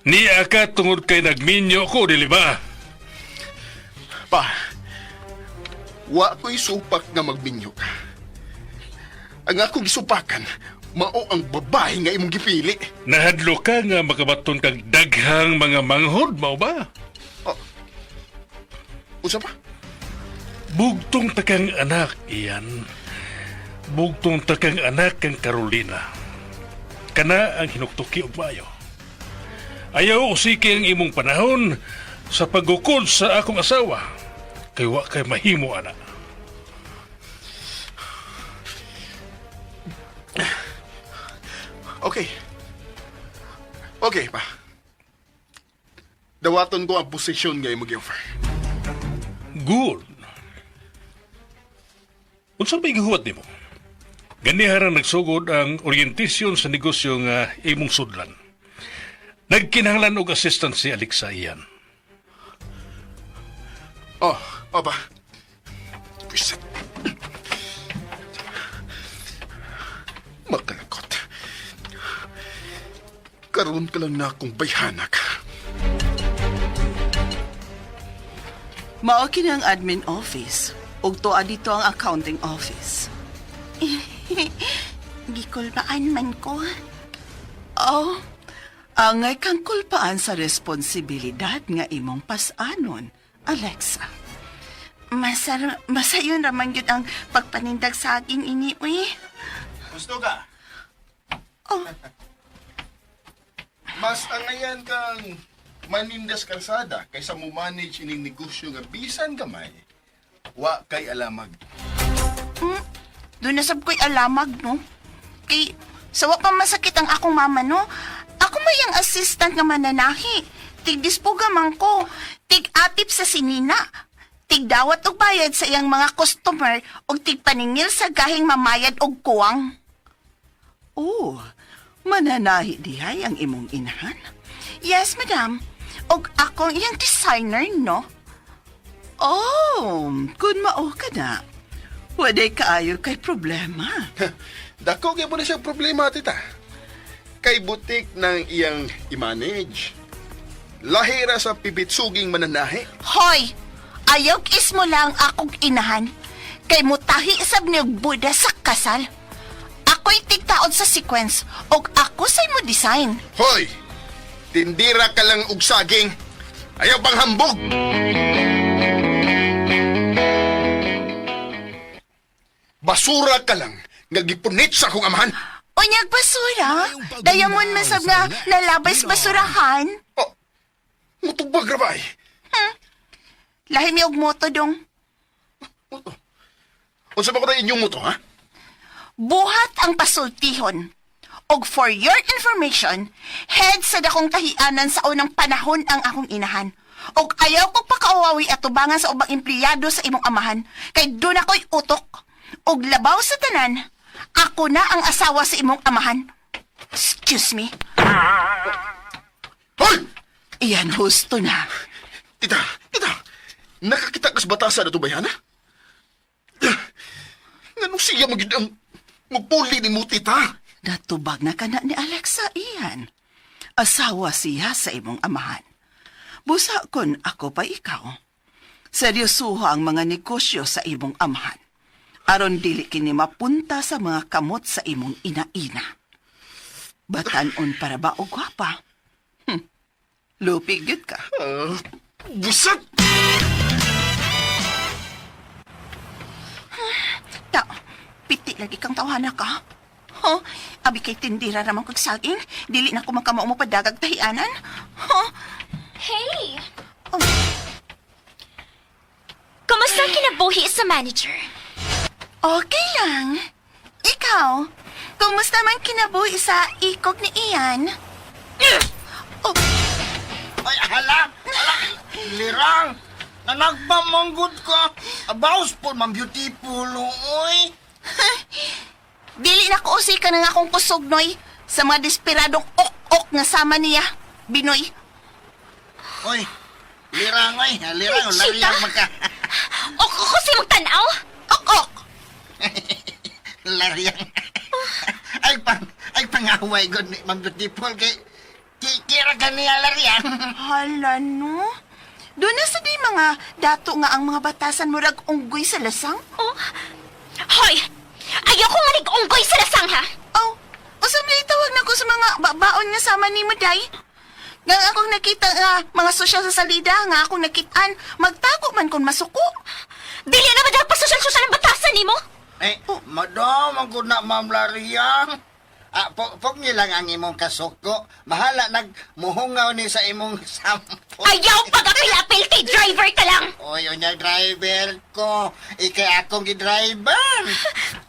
Niya ka tungod kay nagminyo ko, dili ba? Pa, wa ko'y supak nga magminyo ka. Ang akong gisupakan, mao ang babae nga imong gipili. Nahadlo ka nga makabaton kag daghang mga manghod, mao ba? Oh. Unsa pa? Bugtong takang anak, Ian. Bugtong takang anak kang Carolina. Kana ang hinuktuki og maayo. Ayaw usiki ang imong panahon sa paggukod sa akong asawa. Kay wa kay mahimo ana. Okay. Okay pa. Dawaton ko ang posisyon nga imong gi-offer. Good. Unsa may gihuwat nimo? Ganiha ra nagsugod ang orientasyon sa negosyo nga imong sudlan. Nagkinahanglan og assistant si Alexa, Ian. Oh, oh pa. Bisit. Makalakot. Karon ka lang na akong bayhanak. Mao kini ang admin office ug tuwa dito ang accounting office. Gikulbaan man ko. Oh, angay kang kulpaan sa responsibilidad nga imong pasanon, Alexa. Masar masayon raman gyud ang pagpanindag sa akin ini, uy. Gusto ka? Oh. Mas angayan kang manindas kalsada kaysa mo manage ining negosyo nga bisan gamay. Wa kay alamag. Doon na sab ko'y alamag, no? Kay, sawa pa masakit ang akong mama, no? Ako may ang assistant nga mananahi. Tigdispuga man ko. Tig-atip sa sinina. Tigdawat og bayad sa iyang mga customer og tigpaningil sa gahing mamayad og kuwang. Oh, mananahi dihay ang imong inahan. Yes, madam. Og ako ang iyang designer, no? Oh, kun mao ka na. Waday kaayo kay problema. Dako kay mo na siya problema, tita. Kay butik ng iyang i-manage. Lahira sa pipitsuging mananahi. Hoy! Ayaw is mo lang akong inahan. Kay mutahi sab ni og Buddha sa kasal. Ako'y tigtaod sa sequence og ako say mo design. Hoy! Tindira ka lang og saging. Ayaw pang hambog! Basura ka lang nga gipunit sa akong amahan. Unyag basura. Dayamon man sab nga nalabay sa basurahan. Oh, mutubag ra ba ay? Lahi mi og moto dong. Muto. Unsa ba ko na inyong muto, ha? Buhat ang pasultihon. Og for your information, head sa dakong tahianan sa unang panahon ang akong inahan. Og ayaw ko pakauwawi at tubangan sa ubang empleyado sa imong amahan, kay doon ako'y utok. Og labaw sa tanan, ako na ang asawa sa imong amahan. Excuse me. Hoy! Iyan, husto na. Tita, tita! Nakakita kas batasan na to bayana? Nganong siya magid ang magpuli ni mo, tita? Natubag na kana ni Alexa, iyan. Asawa siya sa imong amahan. Busa kon ako pa ikaw. Seryosuha ang mga negosyo sa imong amahan. Aron dili kini mapunta sa mga kamot sa imong ina-ina. Batanon para ba o gwapa? Lupi gyud ka. Busat! Ta, piti lagi kang tawhana ka. Huh? Abi kay tindira ramang kag saging, dili na ko makamao mo padagag tahianan. Huh? Hey! Oh. Kumusta ang kinabuhi sa manager? Okay lang. Ikaw, kumusta man kinabuhi sa ikog ni Ian? Oh, Ay, hala! Hala! Lirang! Nanagpamanggod ka! Abaws po, ma'am beautiful, oy! Dili na ko usi ka na nga akong kusog, Noy. Sa mga desperadong ok-ok nga sama niya, Binoy. Oy! Lirang, oy! Lirang, Ay, chika. lariang maka... Ok ko si magtanaw? Ok-ok! Lariang. Ay, pang... Ay, pangaway, god, ni ma'am beautiful, kay... Kira ka niya, lariang. Hala, no? Doon na sa di mga dato nga ang mga batasan murag unggoy sa lasang. Oh. Hoy! Ayoko nga nag-unggoy sa lasang, ha? Oh, usam na itawag na ko sa mga babaon nga sama ni mo, Day. Nga akong nakita nga mga sosyal sa salida, nga akong nakitaan, magtago man kung masuko. Dili na ba dapat sosyal-sosyal ang batasan nimo? Eh, madam, ang good na, ma'am lariang. Ah, pog niyo lang ang imong kasuko. Mahala, nagmuhungaw ni sa imong sampo. Ayaw pag-apil-apil kay driver ka lang! Oy, unya driver ko. Ikay akong gi-driver.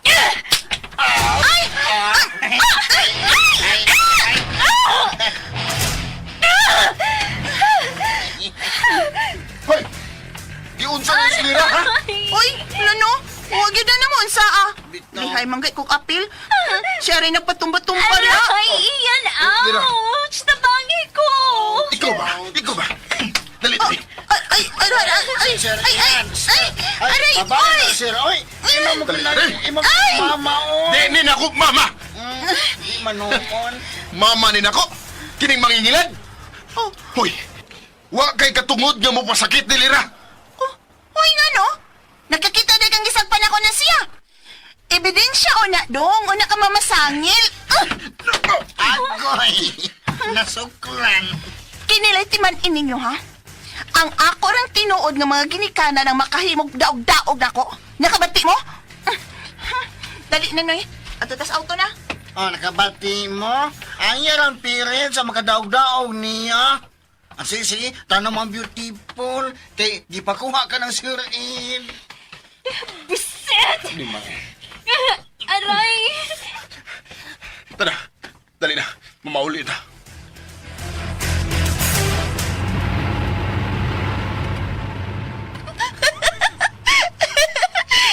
Ay! Ay! Ay! Ay! Hoy! Giunsa ni si Lira, ha? Uy, lano, huwag yun na naman sa ah. Bitaw. Lihay manggay kong apil. Siya rin nagpatumba-tumba na. Aray, Ian, Lira. ouch! Tabangi ko! Ikaw ba? Ikaw ba? Dali, dali. Ay, ay, ay, ay, ay, ay, Sir ay, ay, Ian. ay, aray, babae ay! na, sir. Oy, imo mo Dali, lang, dali. imo Ay! mama, oy. Di ni nako, mama! Di manuon. Mama ni nako! Kining mangingilad! Oh, Hoy! Wa kay katungod nga mo pasakit ni Lira! oh, uy nga no? Nakakita na kang gisagpan ako na siya. Ebidensya o na dong, o na ka mamasangil. Ah, Agoy, nasuklan. kinilay timan ininyo ha? Ang ako rang tinuod nga mga ginikana ng makahimog daog-daog nako. Nakabati mo? Ah, Dali na noy. Ato tas auto na. Oh, nakabati mo. Ang yarang pirin sa makadaog-daog niya. Ah, sige, sige, tanong ang beautiful. Kay, di pa kuha ka ng sir Ed. Bisit! Aray! Tara, dali na. Mamauli na.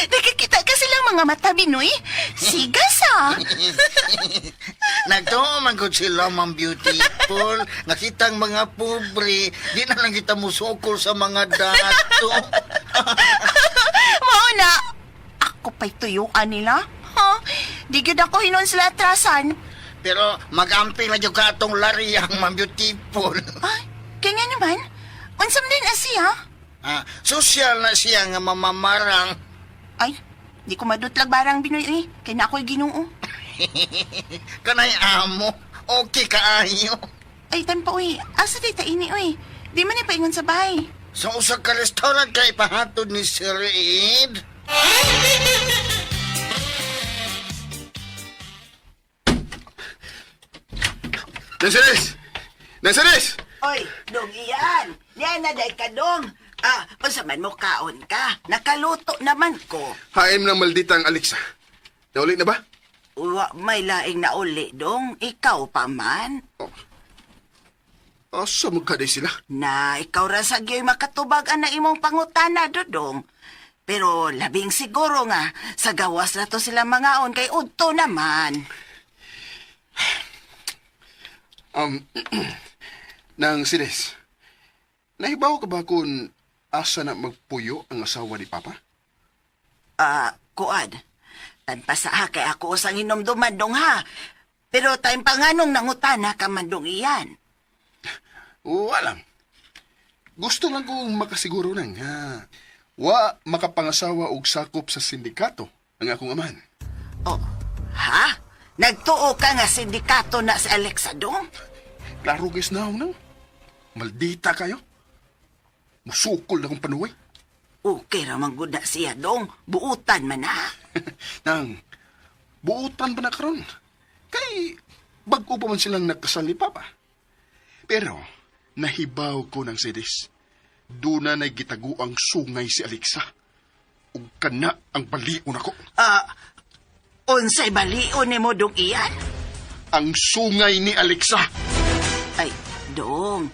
Nakikita ka silang mga mata, Binoy. Sigas ah. Nagtuo man gud sila, Ma'am Beautiful. Nakitang mga pobre, di na lang kita musukol sa mga dato. Mao na. Ako pa'y tuyuan nila. Ha? Di gyud ako hinon sila atrasan. Pero mag-amping na jud ka atong lariyang, Ma'am Beautiful. Ay, kaya nga naman. Unsam din asiya. Ah, social na siya nga mamamarang. Ay, di ko madutlag barang Binoy eh. Kaya na ako'y ginoo. Kanay amo, okay kaayo. Ay, tampo uy. Asa di ta ini uy. Di man ipaingon sa bahay. Sa usa ka restaurant kay ipahatod ni Sir Ed. Nansaris! Nansaris! Oy, dong iyan. Niya na day ka dong. Ah, unsa man mo kaon ka? Nakaluto naman ko. Haim ng maldita ang Alexa. Nauli na ba? Wa may laing nauli dong, ikaw pa man. Oh. Asa man kaday sila? Na ikaw ra sa gyoy makatubag ana imong pangutana, Dodong. Pero labing siguro nga, sa gawas na to sila mangaon kay udto naman. Um, nang sides, nahibaw ka ba kung asa na magpuyo ang asawa ni Papa? Ah, kuan. Tanpa sa ha, kay ako usang hinomduman dong ha. Pero tayong panganong nangutana ka man dong iyan. Wala. Gusto lang kong makasiguro nang ha. Wa makapangasawa og sakop sa sindikato ang akong amahan. Oh, ha? Nagtuo ka nga sindikato na si Alexa dong? Klaro guys na nang. Maldita kayo. Musukol na kong panuway. Okay ra man gud na siya dong. Buutan man ha. Nang, buutan pa na karon. Kay, bago pa man silang nakasal ni Papa. Pero, nahibaw ko ng sedis. Doon na nagitago ang sungay si Alexa. Ug kana ang balion ako. Ah, unsay balion nimo dong iyan? Ang sungay ni Alexa. Ay, dong.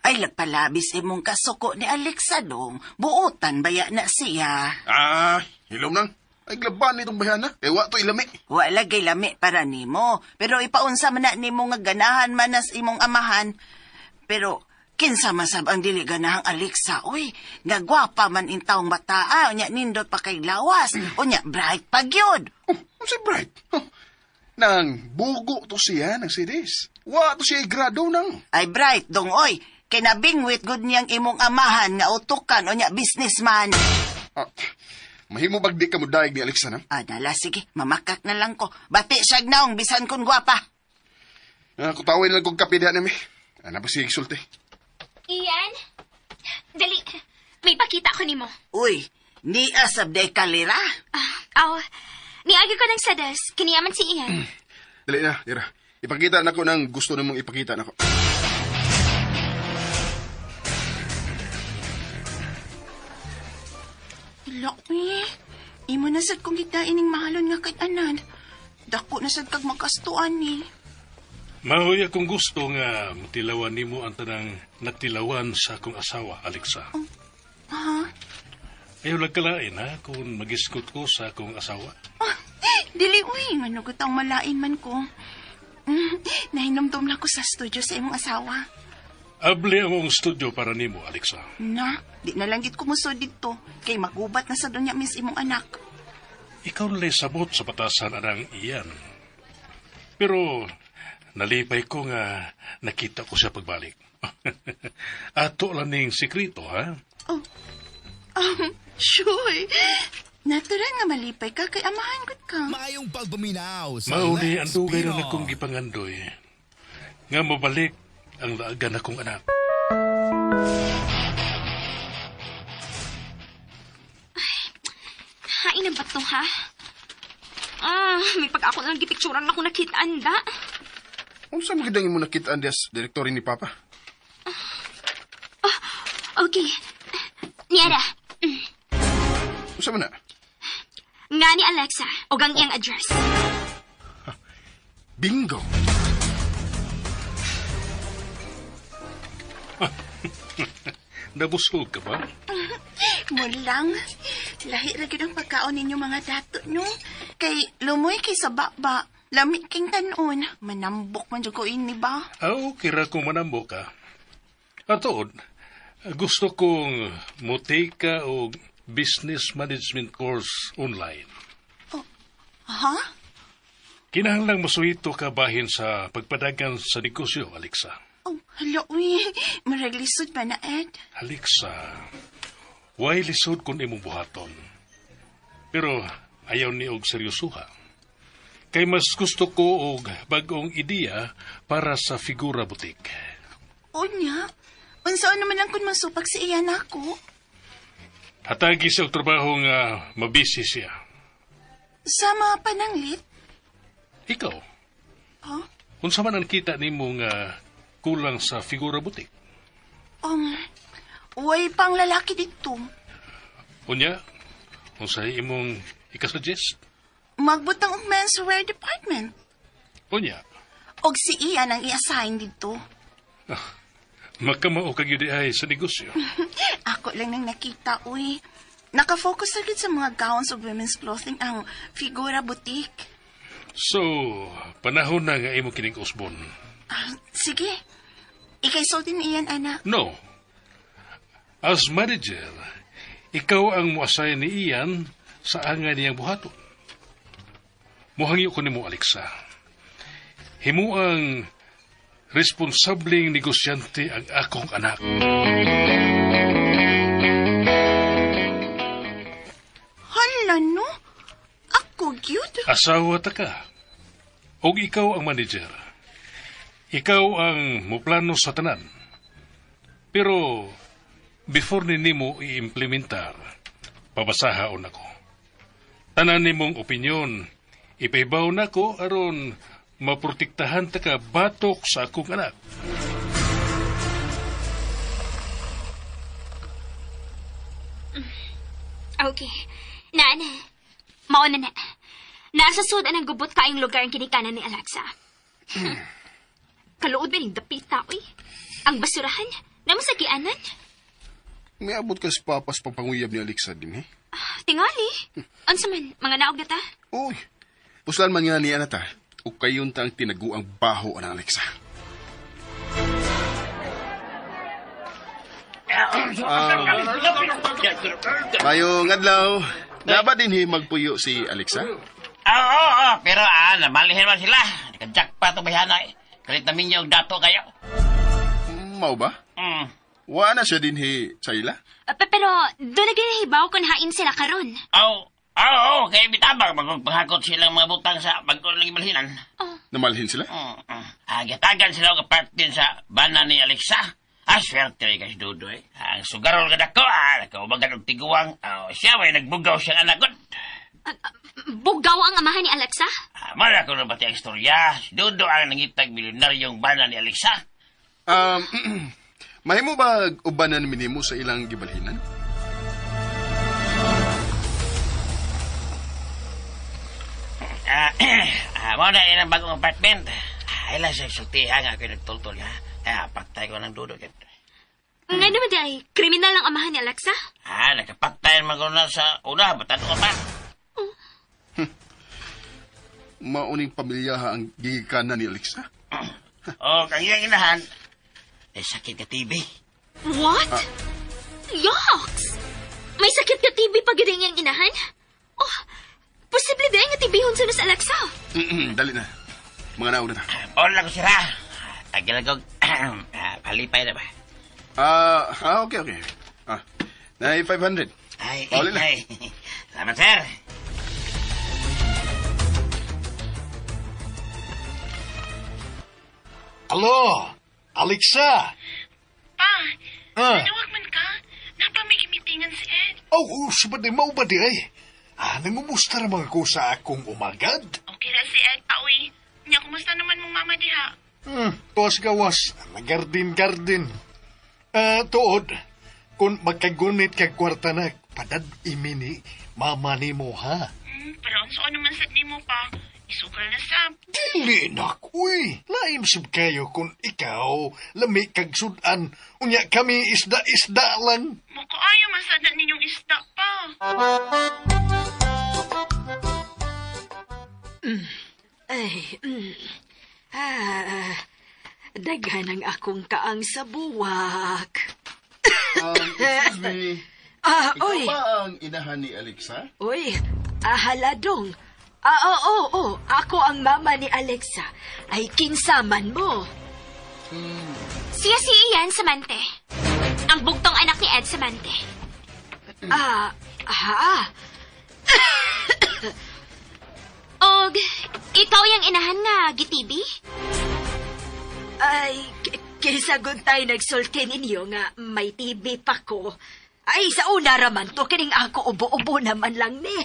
Ay, lagpalabis imong kasuko ni Alexa dong. Buutan baya na siya. Ah, hilom nang. Ay, glaban nitong bayana. Eh, wa to ilami. Wala gay lami para nimo, pero ipaunsa man na nimo nga ganahan man nas imong amahan. Pero kinsa man sab ang dili ganahang Alexa, uy, nga gwapa man intawong bataa, unya nindot pa kay lawas, unya bright pa gyud. Oh, si Bright. Oh, nang bugo to siya ng CDs. Wa to siya grado nang. Ay bright dong oy, kay nabingwit gud niyang imong amahan nga utukan unya businessman. Ah, mahimo bag di ka mo daig ni Alexa na? Ah, dala sige, mamakak na lang ko. Bati siyag naong bisan kun gwapa. Ah, kutawin lang kong kape diha nami. Ana pa siya isulti. Ian? Dali, may pakita ko nimo. Uy, niya sabday kalira. Ah, aw, niagi ko ng sadas, kiniyaman si Ian. Dali na, dira. Ipakita na ko ng gusto namong ipakita nako. Hala, uy. Imo na sad kong gitain ning mahalon nga kay-anan. Dako na sad kag magastuan ni. Mahoy akong gusto nga matilawan nimo ang tanang natilawan sa akong asawa, Alexa. Ha? Ayaw lang kalain, ha, kung magiskot ko sa akong asawa. Ah, dili uy, ngano gud ang malain man ko. Nahinomdom lang ko sa studio sa imong asawa. Abli ang mong studio para nimo, Alexa. Na, di na lang gid ko musod didto kay magubat na sa dunya mis imong anak. Ikaw nala'y sabot sa batasan anang iyan. Pero nalipay ko nga nakita ko siya pagbalik. Ato lang ning sekreto, ha? Oh. Sure. Natural nga malipay ka kay amahan gud ka. Maayong pagpaminaw sa Mauni ang Let's dugay na Pinoy. akong gipangandoy. Nga mabalik ang laagan akong anak. Hain ang bato, ha? Ah, may pag ako lang gipicturan ako nakita anda. Unsa man gid mo nakita andes direktor ni Papa? Okay. Niara, Unsa man na? nga ni Alexa, og ang iyang address. Bingo. Nabusog ka ba? Mulang. Lahi ra gyud ang pagkaon ninyo mga dato no. Kay lumoy kay sa baba. Lami king tanon. Manambok man jud ko ini ba? Ah, okay ra kung manambo ka. Atood, gusto kong mutake ka og business management course online. Ha? Kinahanglang masuhito ka bahin sa pagpadagan sa negosyo, Alexa. Oh, hala uy. Murag lisod pa na Ed. Alexa, why lisod kung imong buhaton? Pero ayaw ni og seryosuha. Kay mas gusto ko og bag-ong ideya para sa figura butik. Unya. Unsaon naman lang kun masupag si iyan ako? Hatagi siya og trabaho nga mabisi siya. Sa mga pananglit? Ikaw, Ha? unsa man ang kita nimo nga kulang sa figura butik? Way pang lalaki dito. Unya, unsay imong ikasuggest? Magbutang og menswear department. Unya, Og si Ian ang i-assign dito. makamao ka gyud ay sa negosyo. Ako lang nang nakita, uy. Nakafocus agad sa mga gowns of women's clothing ang Figura Boutique. So, panahon na nga imo kining usbon. Ah, sige. Ikay sulti ni Ian, anak. No. As manager, ikaw ang muasay ni Ian sa angay niyang buhaton. Muhangyo ko nimo, Alexa. Himo ang responsableng negosyante ang akong anak. Hala, no? Ako, gyud. Asawa ta ka. Og ikaw ang manager. Ikaw ang muplano sa tanan. Pero before ni nimo i-implementar, pabasahaon ako. Tanan nimong opinyon, ipahibaw nako aron maprotektahan ta ka batok sa akong anak. Okay. Naa na. Mao na na. Naa sa sud ang gubot kaayong lugar ang kinikanan ni Alexa. Kaluod ba ning dapita, uy? Ang basurahan? Namo sa gianan? May abot ka sa papas pagpanguyab ni Alexa din eh. Tingali. Unsa man, mga naog na ta? Uy, puslan man nga niya na ta. O kayon ta ang tinaguang baho ang Alexa. Mayong adlaw, dapat din hi magpuyo si Alexa. Oo, oo, oo. Pero namalihin man sila. Nakajackpot ang bayhana eh. Kalit na minyo og dato kayo. Mao ba? Wa na siya din hi sa ila? Pero doon na ginahibaw kung hain sila karon. Oo, oo, oo. Kaya bitabang magpaghakot silang mga butang sa bago lang ibalhinan. Namalhin sila? Gitagan sila og part din sa bana ni Alexa. Swerte rin kasi Dudo eh. Ang sugarol ka dako, nakaubagan og tiguang. Siya may nagbugaw siyang anak ko. Bugaw ang amahan ni Alexa? Mara ko na pati ang istorya. Si Dudo ang nangitag milyonaryong bana ni Alexa. Mahimo ba ubanan minimo sa ilang gibalhinan? Mao na ilang bagong apartment. Ila siya sultihan nga ako'y nagtultol ha. Patay ko ng Dudo. Nga naman di ay, kriminal ang amahan ni Alexa? Nakapatay man ko na sa una, batado ka pa. Mauning pamilya ha ang gigikanan ni Alexa. O, kang iyang inahan, ay sakit ka TV. What? Yucks! May sakit ka TB pag yun ang inahan? Oh, posible din nga TB-hon sa Alexa. Dali na. Mga nauna na. Hola ko sira. Tagal ko, palipay na ba? Okay, okay. Na 500. Ay, Pauli na. ay. Salamat, sir. Alo, Alexa. Pa, Ah. nanawag man ka. Napamigimitingan si Ed. Oh, oh, di mao ba di ay? Nangumusta ra mga ko sa akong umagad? Okay ra si Ed, pa, uy. Nya, kumusta naman mong mama diha? Tuwas gawas, nagardin-gardin. Tuod, kung magkagunit kag kwarta na, padad imini, mama nimo ha. Pero unsa naman sad nimo pa? Isugal na sab. Dili nak, uy. Laim sab kayo kung ikaw, lami kag sudan. Unya kami isda-isda lang. Mukaayo man sad na ninyong isda pa. Ay, Daghan ang akong kaang sa buwak. Excuse me. Ikaw Uy. ba ang inahan ni Alexa? Uy, haladong. Oo, oo, ako ang mama ni Alexa. Ay, kinsaman mo. Siya si Ian Samante. Ang bugtong anak ni Ed Samante. Ha? Og, ikaw yung inahan nga, gitibi? Ay, kaysa guntay nagsulti ninyo nga may TV pa ko. Ay, sa una raman to, kining ako ubo-ubo naman lang ni.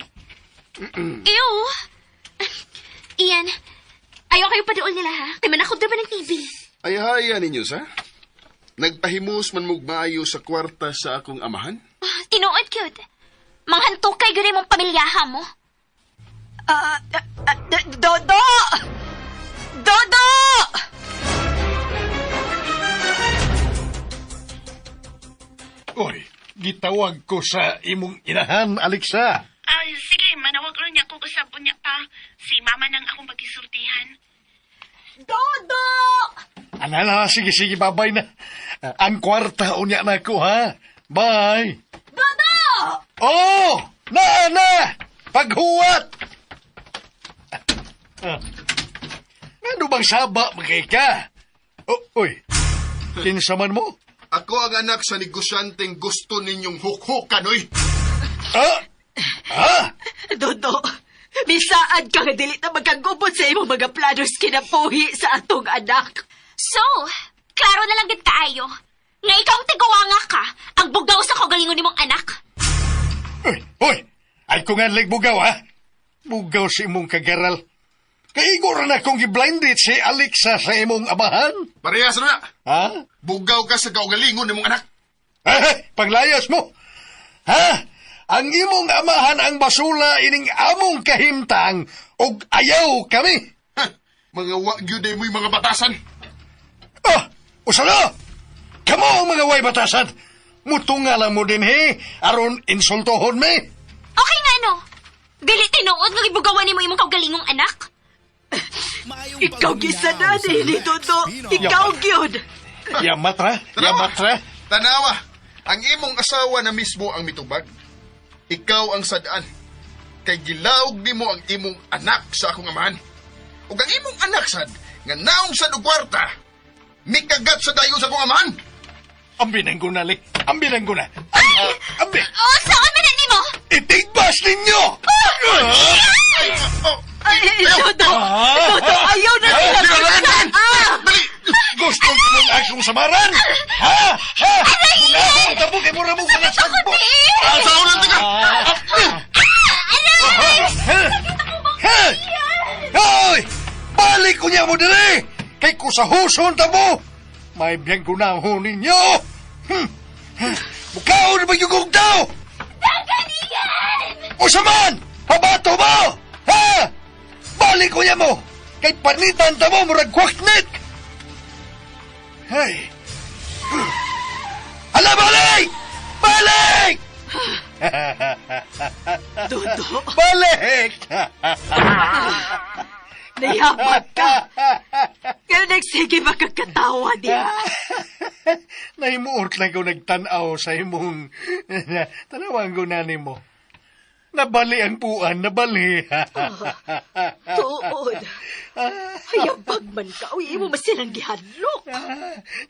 Ew! Ian, ayaw kayo paduol nila ha. Kay manakod naman ng TV. Ay, haya ninyo sa? Nagpahimus man mong maayo sa kwarta sa akong amahan? Tinuod cute. Manghantukay gani mong pamilyaha mo. Dodo! Dodo! Oy, gitawag ko sa imong inahan, Alexa. Ay, sige, manawag ron niya kung usab niya pa. Si mama nang akong pagkisultihan. Dodo! Ana na, sige, sige, babay na. Ang kwarta unya na ko, ha? Bye! Dodo! Oh! Naa na! Paghuwat! Ah. Ano bang saba magkay ka? Oh, oy, kinsa man mo? Ako ang anak sa negosyanteng gusto ninyong hukhukan, oy! Ah! Ah! Dodo, misaad ka nga dili na magkagubot sa imong mga planos kinabuhi sa atong anak. So, klaro na lang gid kaayo. Nga ikaw ang tiguwanga ka, ang bugaw sa kaugalingon nimong anak. Oy, oy! Ay ko nga bugaw, ha? Bugaw sa imong kagaral. Kaigo ra na kong giblinded si Alexa sa imong amahan. Parehas na! Ha? Bugaw ka sa kaugalingon nimong anak. Eh, panglayas mo! Ha? Ang imong amahan ang basula ining among kahimtang og ayaw kami. Ha! Mga wa gyud ay mo'y mga batasan. Ah! Usala! Kamo ang mga way batasan! Mutunga lang mo din he, aron insultohon me. Okay nga no. Dili tinuod nga gibugawan nimo imong kaugalingong anak. Maayong Ikaw pagpaminaw gisana sa ni Rex Dodo. Pinoy. Ikaw gyud. Yamatra, yamatra. Tanawa, ang imong asawa na mismo ang mitubag. Ikaw ang sadaan. Kay gilaog nimo ang imong anak sa akong amahan. Ug ang imong anak sad, nga naong sad og kwarta, mikagat sa dayon sa akong amahan. Ambi nang gunali, ambi nang guna. Ambi, Oh, saan man na nimo? itigbas ninyo! Oh, Ay, Dodo! Dodo, ayaw na sila. Dili, dali, dali. Ah! Dali! Gusto ko mong akong samaran! Ha? Ha? Gunahong tabo kay mura mong mga sagbot! Ah, sa ulan ka! Ha? Ha? Hoy! Balik ko niya mo diri! Kay kusahuson ta mo! May biyang gunahon ninyo! Mukaon ba yung kong tao? Usaman! Pabato mo! Ha? Balik ko niya mo! Kay panitan ta mo, murag kwaknit! Hey! Ala, balik! Balik! Dodo, Balik! nayabag ka. Kaya nagsige makakatawa niya. Nahimuot lang ko nagtanaw sa imong tanawan ko na nimo. Nabali ang puan, nabali. Tuod. Hayabag man ka. Uy, imo masilang gihadlok.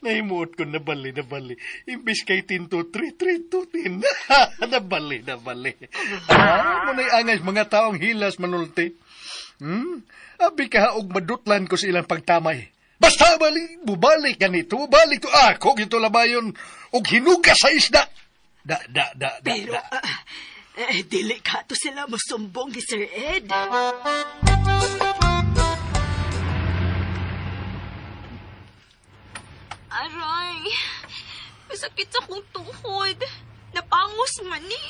Nahimuot ko, nabali, nabali. Imbis kay tinto, 3, 3, 2, 10. Nabali, nabali. Ah, muna'y angay mga taong hilas manulti. Hmm? Abi ka og madutlan ko sa ilang pagtamay. Basta balik, bubalik ganito, bubalik to ako gito labayon og hinuga sa isda. Da da da da. Pero, da. dili ka to sila mosumbong ni Sir Ed. Aray, masakit sa akong tuhod. Napangos man ni.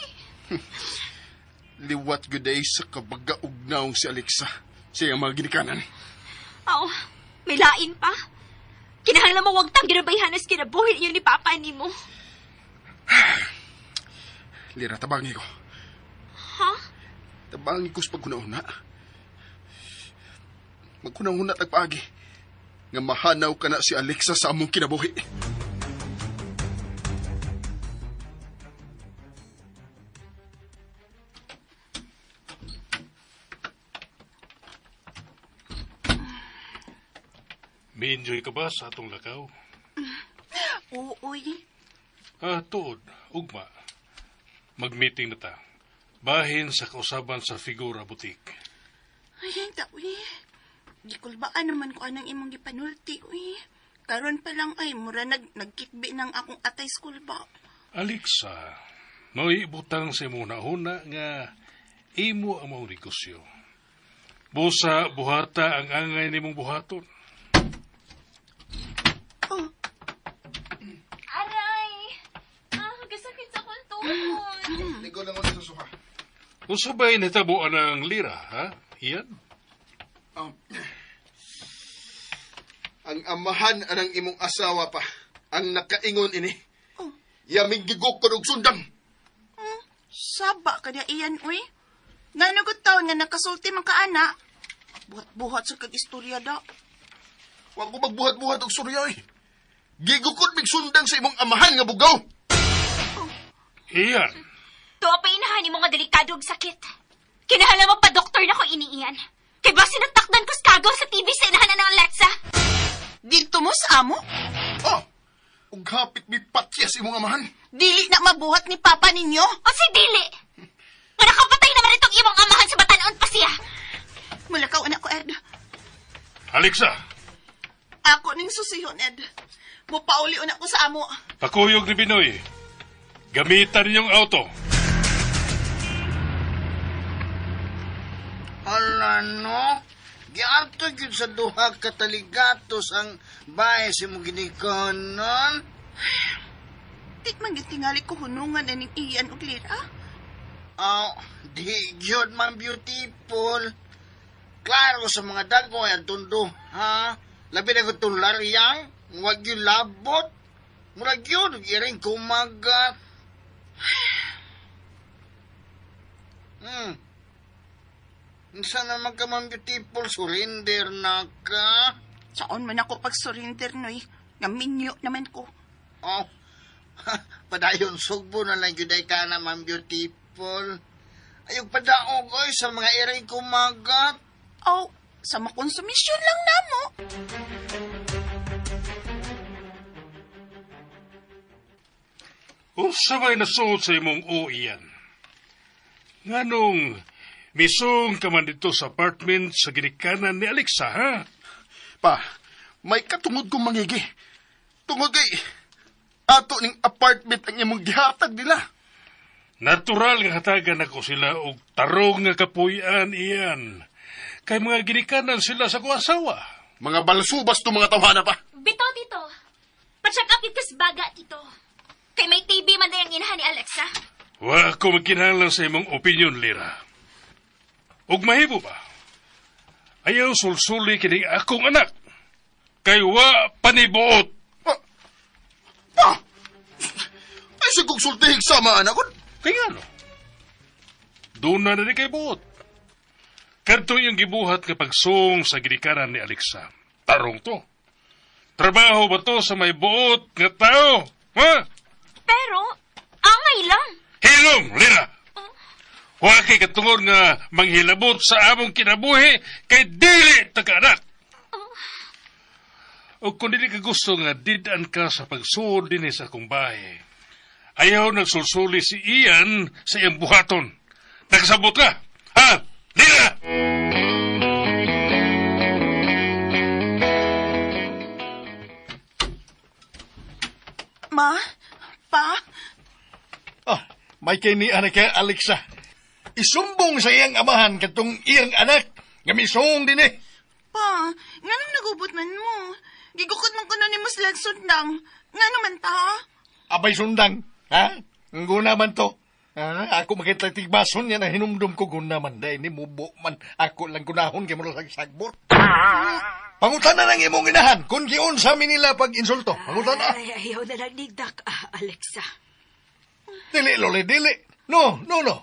Liwat gyud ay sa kabagaog naong si Alexa sa iyang mga ginikanan. Aw, may lain pa. Kinahanglan mo wag tang ginabayhanas kinabuhi ninyo ni Papa nimo. Lira, tabangi ko. Ha? Tabangi ko sa pagkunahuna. Magkunahuna tagpaagi. Nga mahanaw ka na si Alexa sa among kinabuhi. May enjoy ka ba sa atong lakaw? Uuy. Ah, tuod, ugma. Mag-meeting na ta. Bahin sa kausaban sa Figura Boutique. Ay, ta, uy. Gikulbaan naman ko anang imong gipanulti, uy. Karon pa lang ay, mura nagkitbi ng akong atay school ba. Alexa, mao'y ibutang sa imong nahuna nga imo ang maong negosyo. Busa buhata ang angay nimong buhaton. Aray! Ah, gasakit sa akong tuhod. Ligo lang ako sa suha. Unsa ba'y nahitabo ang lira, ha? Ian? Ang amahan anang imong asawa pa ang nakaingon ini. Yaming gigok og sundang. Saba ka niya iyan, uy. Ngano gud taon nga nakasulti man ka, ana. Buhat-buhat sa kag istorya da. Wa ko magbuhat-buhat og surya oy. Gigukod mig sundang sa imong amahan nga bugaw. Ian, Tuwa pa inahan mo nga delikado og sakit. Kinahala mo pa doktor na ko iniiyan. Kay base natakdan ko sa kagaw sa TV sa inahanan ng Alexa. Dito mo sa amo? Oh, ug hapit mi patyas imong amahan. Dili na mabuhat ni papa ninyo. O si Dili! Nga nakapatay naman itong imong amahan sa batanon pa siya. Mulakaw anak ko, Ed. Alexa, Ako ning susihon, Ed. Mupauli una ko sa amo. pakuyog ni Binoy. Gamitan ninyong auto. Hala no. Giarto gyud sa duha ka taligatos ang bahay sa imong ginikanan. Di man gyud tingali ko hunungan aning iyan og lira. Aw, di gyud man beautiful. Klaro sa mga dagoy ang tundo, ha? Labi na ko itong laryang, wag yun labot. Murag yun, iring kumagat. Unsa naman ka man beautiful, surrender na ka. Saon man ako pag-surrender, noy. Nga minyo naman ko. Oh, padayon sugbo na lang yun ay ka naman beautiful. Ayog padaog oy sa mga iring kumagat. Aw, sa makonsumisyon lang namo. Unsa may nasuot sa imong o, Ian? Nganong misong ka man dito sa apartment sa ginikanan ni Alexa, ha? Pa, may katungod kong mangigi. Tungod kay ato ning apartment ang imong gihatag nila. Natural nga hatagan ako sila og tarong nga kapuy-an, Ian. Kay mga ginikanan sila sa akong asawa. Mga balsubas to mga tawhana pa. Bitaw dito. Pa-check up yung baga dito. Kay may TV man na yung inahan ni Alexa. Wa ako magkinahanglan sa imong opinion, Lira. Ug mahibo ba? Ayaw sulsuli kining akong anak. Kay wa panibuot. Pa! Pa! Ay sigog sultihig sama anak ko. Kay ngano? Doon na ni kay buot. Kadto yung gibuhat nga pagsung sa ginikanan ni Alexa. Tarong to. Trabaho ba to sa may buot nga tao? Ha? Pero, angay lang. Hilom, Lira! Wa kay katungod nga manghilabot sa among kinabuhi kay dili taga-anak. O kung dili ka gusto nga did-an ka sa pagsuod dinhi sa akong bahay, ayaw nagsulsuli si Ian sa iyang buhaton. Nakasabot ka? Ha? Lira! Ma, pa, Ah, may kini anak kay Alexa. Isumbong sa iyang amahan katong iyang anak nga misong din eh. pa, nganong nagubot man mo? Gigukod man kuno nimo sila sundang. Ngano man ta? Abay sundang, ha? Ang guna man to. Ah, ako makita tigbason yan ang hinumdum ko guna man. Dahil ni mubo man. Ako lang gunahon kay mo sagsakbot. Pangutan na ng imong inahan kung giunsa mi nila pag insulto. Pangutan na. Ay, ayaw na lang nigdak, Alexa. Dili, loli, dili. No, no, no.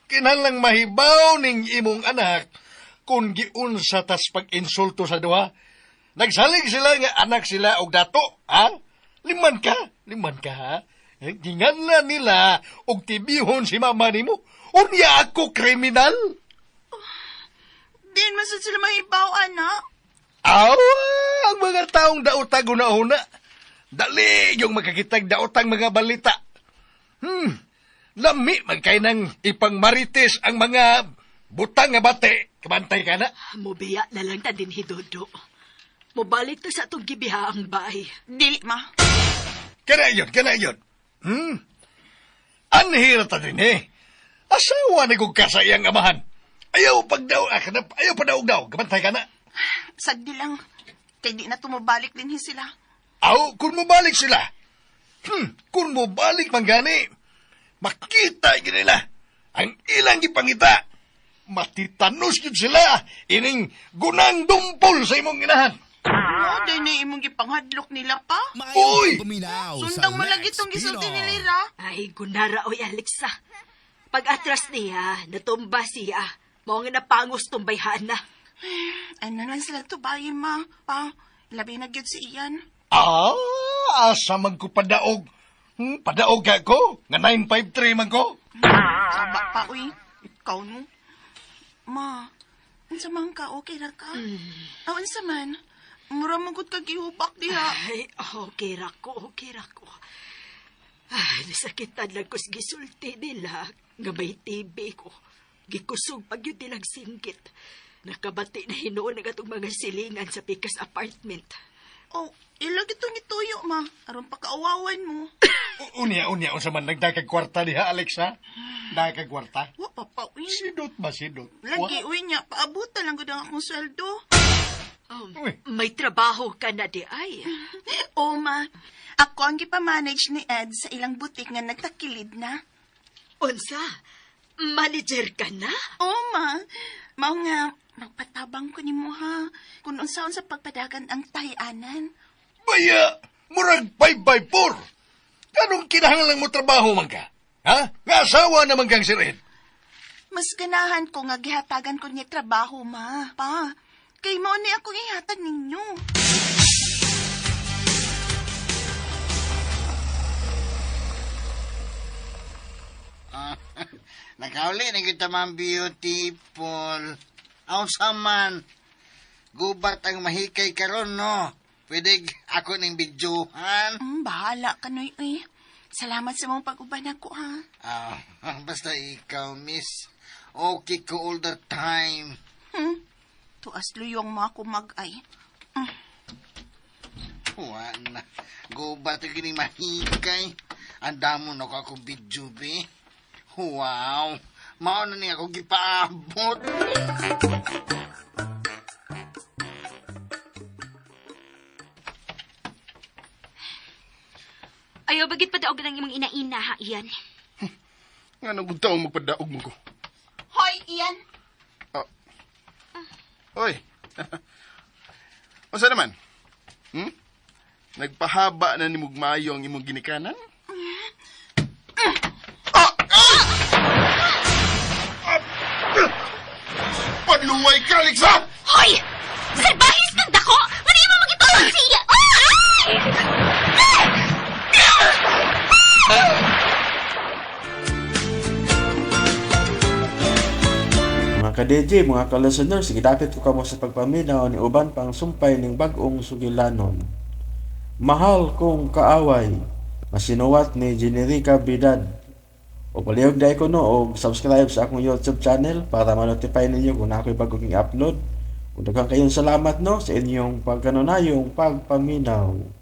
Kinahanglang mahibaw ning imong anak kung giunsa tas pag-insulto sa duha. Nagsalig sila nga anak sila og dato, ha? Liman ka, liman ka, ha? Eh, Ginganla nila og tibihon si mama nimo. Unya ako kriminal. Diin man sad sila mahibaw, anak. Aw, ang mga taong daotag una-una. Dali yung makakitag daotang mga balita. Lami man kay nang ipangmarites ang mga butang nga bate. Kabantay ka na. Mubiya na lang ta din hidodo. Mubalik ta sa atong gibihaang bahay. Dili, ma. Kana yun, kana yun. Anhira ta din eh. Asawa ni kong kasayang amahan. Ayaw pagdaw, ayaw padaog daw. Kabantay ka na. Sagdi lang. Kay di na tumubalik din hi sila. Aw, kung mubalik sila. Kung mubalik man gani, makita yun nila ang ilang gipangita. Matitanos yun sila. Ining gunang dumpol sa imong inahan. No, day na imong gipanghadlok nila pa. Uy! Sundang mo lagi tong gisulti ni Lira. Ay, gunara oy Alexa. Pag atras niya, natumba siya. Mao nga napangos tong bayhana. Ano lang sila tubayin, ma. Pa, labi na gyud si Ian. Ah, asa man ko padaog. Padaog ka ko? Nga 953 man ko? Saba pa, uy. Ikaw, no? Ma, unsa man ka? Okay ra ka? Mm. Unsa man? Mura mo gud ka gihubak diha. Ay, okay ra ko, okay ra ko. Ay, nasakitan lang ko sa gisulti nila nga may TB ko. Gikusog pag yun nilang singgit. Nakabati na hinuon ang atong mga silingan sa Pikas apartment. Oh, ilag itong ituyo, ma. Aron pakaawawan mo. Unya, unya, unsa man nagdakag kwarta diha, Alexa? Nagkag kwarta? Wa pa pa, uy. Sidot ba, sidot? Lagi, uy niya. Paabutan lang gud ang akong sweldo. Uy. May trabaho ka na di ay. Oh, ma. Ako ang gipamanage ni Ed sa ilang butik nga nagtakilid na. Unsa? Manager ka na? Oo, ma. Mao nga, magpatabang ko nimo ha. Kung unsaon sa pagpadagan ang tahianan. Baya, murag 5 by 4. Anong kinahanglan mo trabaho man ka? Ha? Nga asawa naman kang si Red. Mas ganahan ko nga gihatagan ko niya trabaho, ma. Pa, kay mao ni akong ihatag ninyo. Nakauli na kita, Ma'am Beautiful. Aw man. Gubat ang mahikay karon no. Pwede ako ning videohan. Bahala ka, Noy, uy. Salamat sa mong pag-uban ako, ha. Ah, basta ikaw, miss. Okay ko all the time. Tuas luyong mo ako mag-ay. Wa na. Gubat ang kining mahikay. Ang damo na ko akong video, be. Wow. Mao na ni ako gipaabot. Ayaw, bagit padaog ng imong inaina, ha, Ian? Nga nang gud taong magpadaog mo ko. Hoy, Ian. Hoy. Unsa naman? Nagpahaba na ni Mugmayo ang imong ginikanan? Ah! Ah! Ah! Padluway ka, Alexa! Hoy! Salbahis kang dako! Ano mo magitulog siya? Ah! Mga ka-DJ, mga ka-listeners, gidapit ko kamo sa pagpaminaw ni uban pang sumpay ning bag-ong sugilanon. Mahal kong kaaway, masinuwat ni Generica Bidad. O palihog dahil ko no, o subscribe sa akong YouTube channel para ma-notify ninyo kung na ako'y bagong i-upload. Kung daghan kayong salamat no sa inyong pagkanunayong pagpaminaw.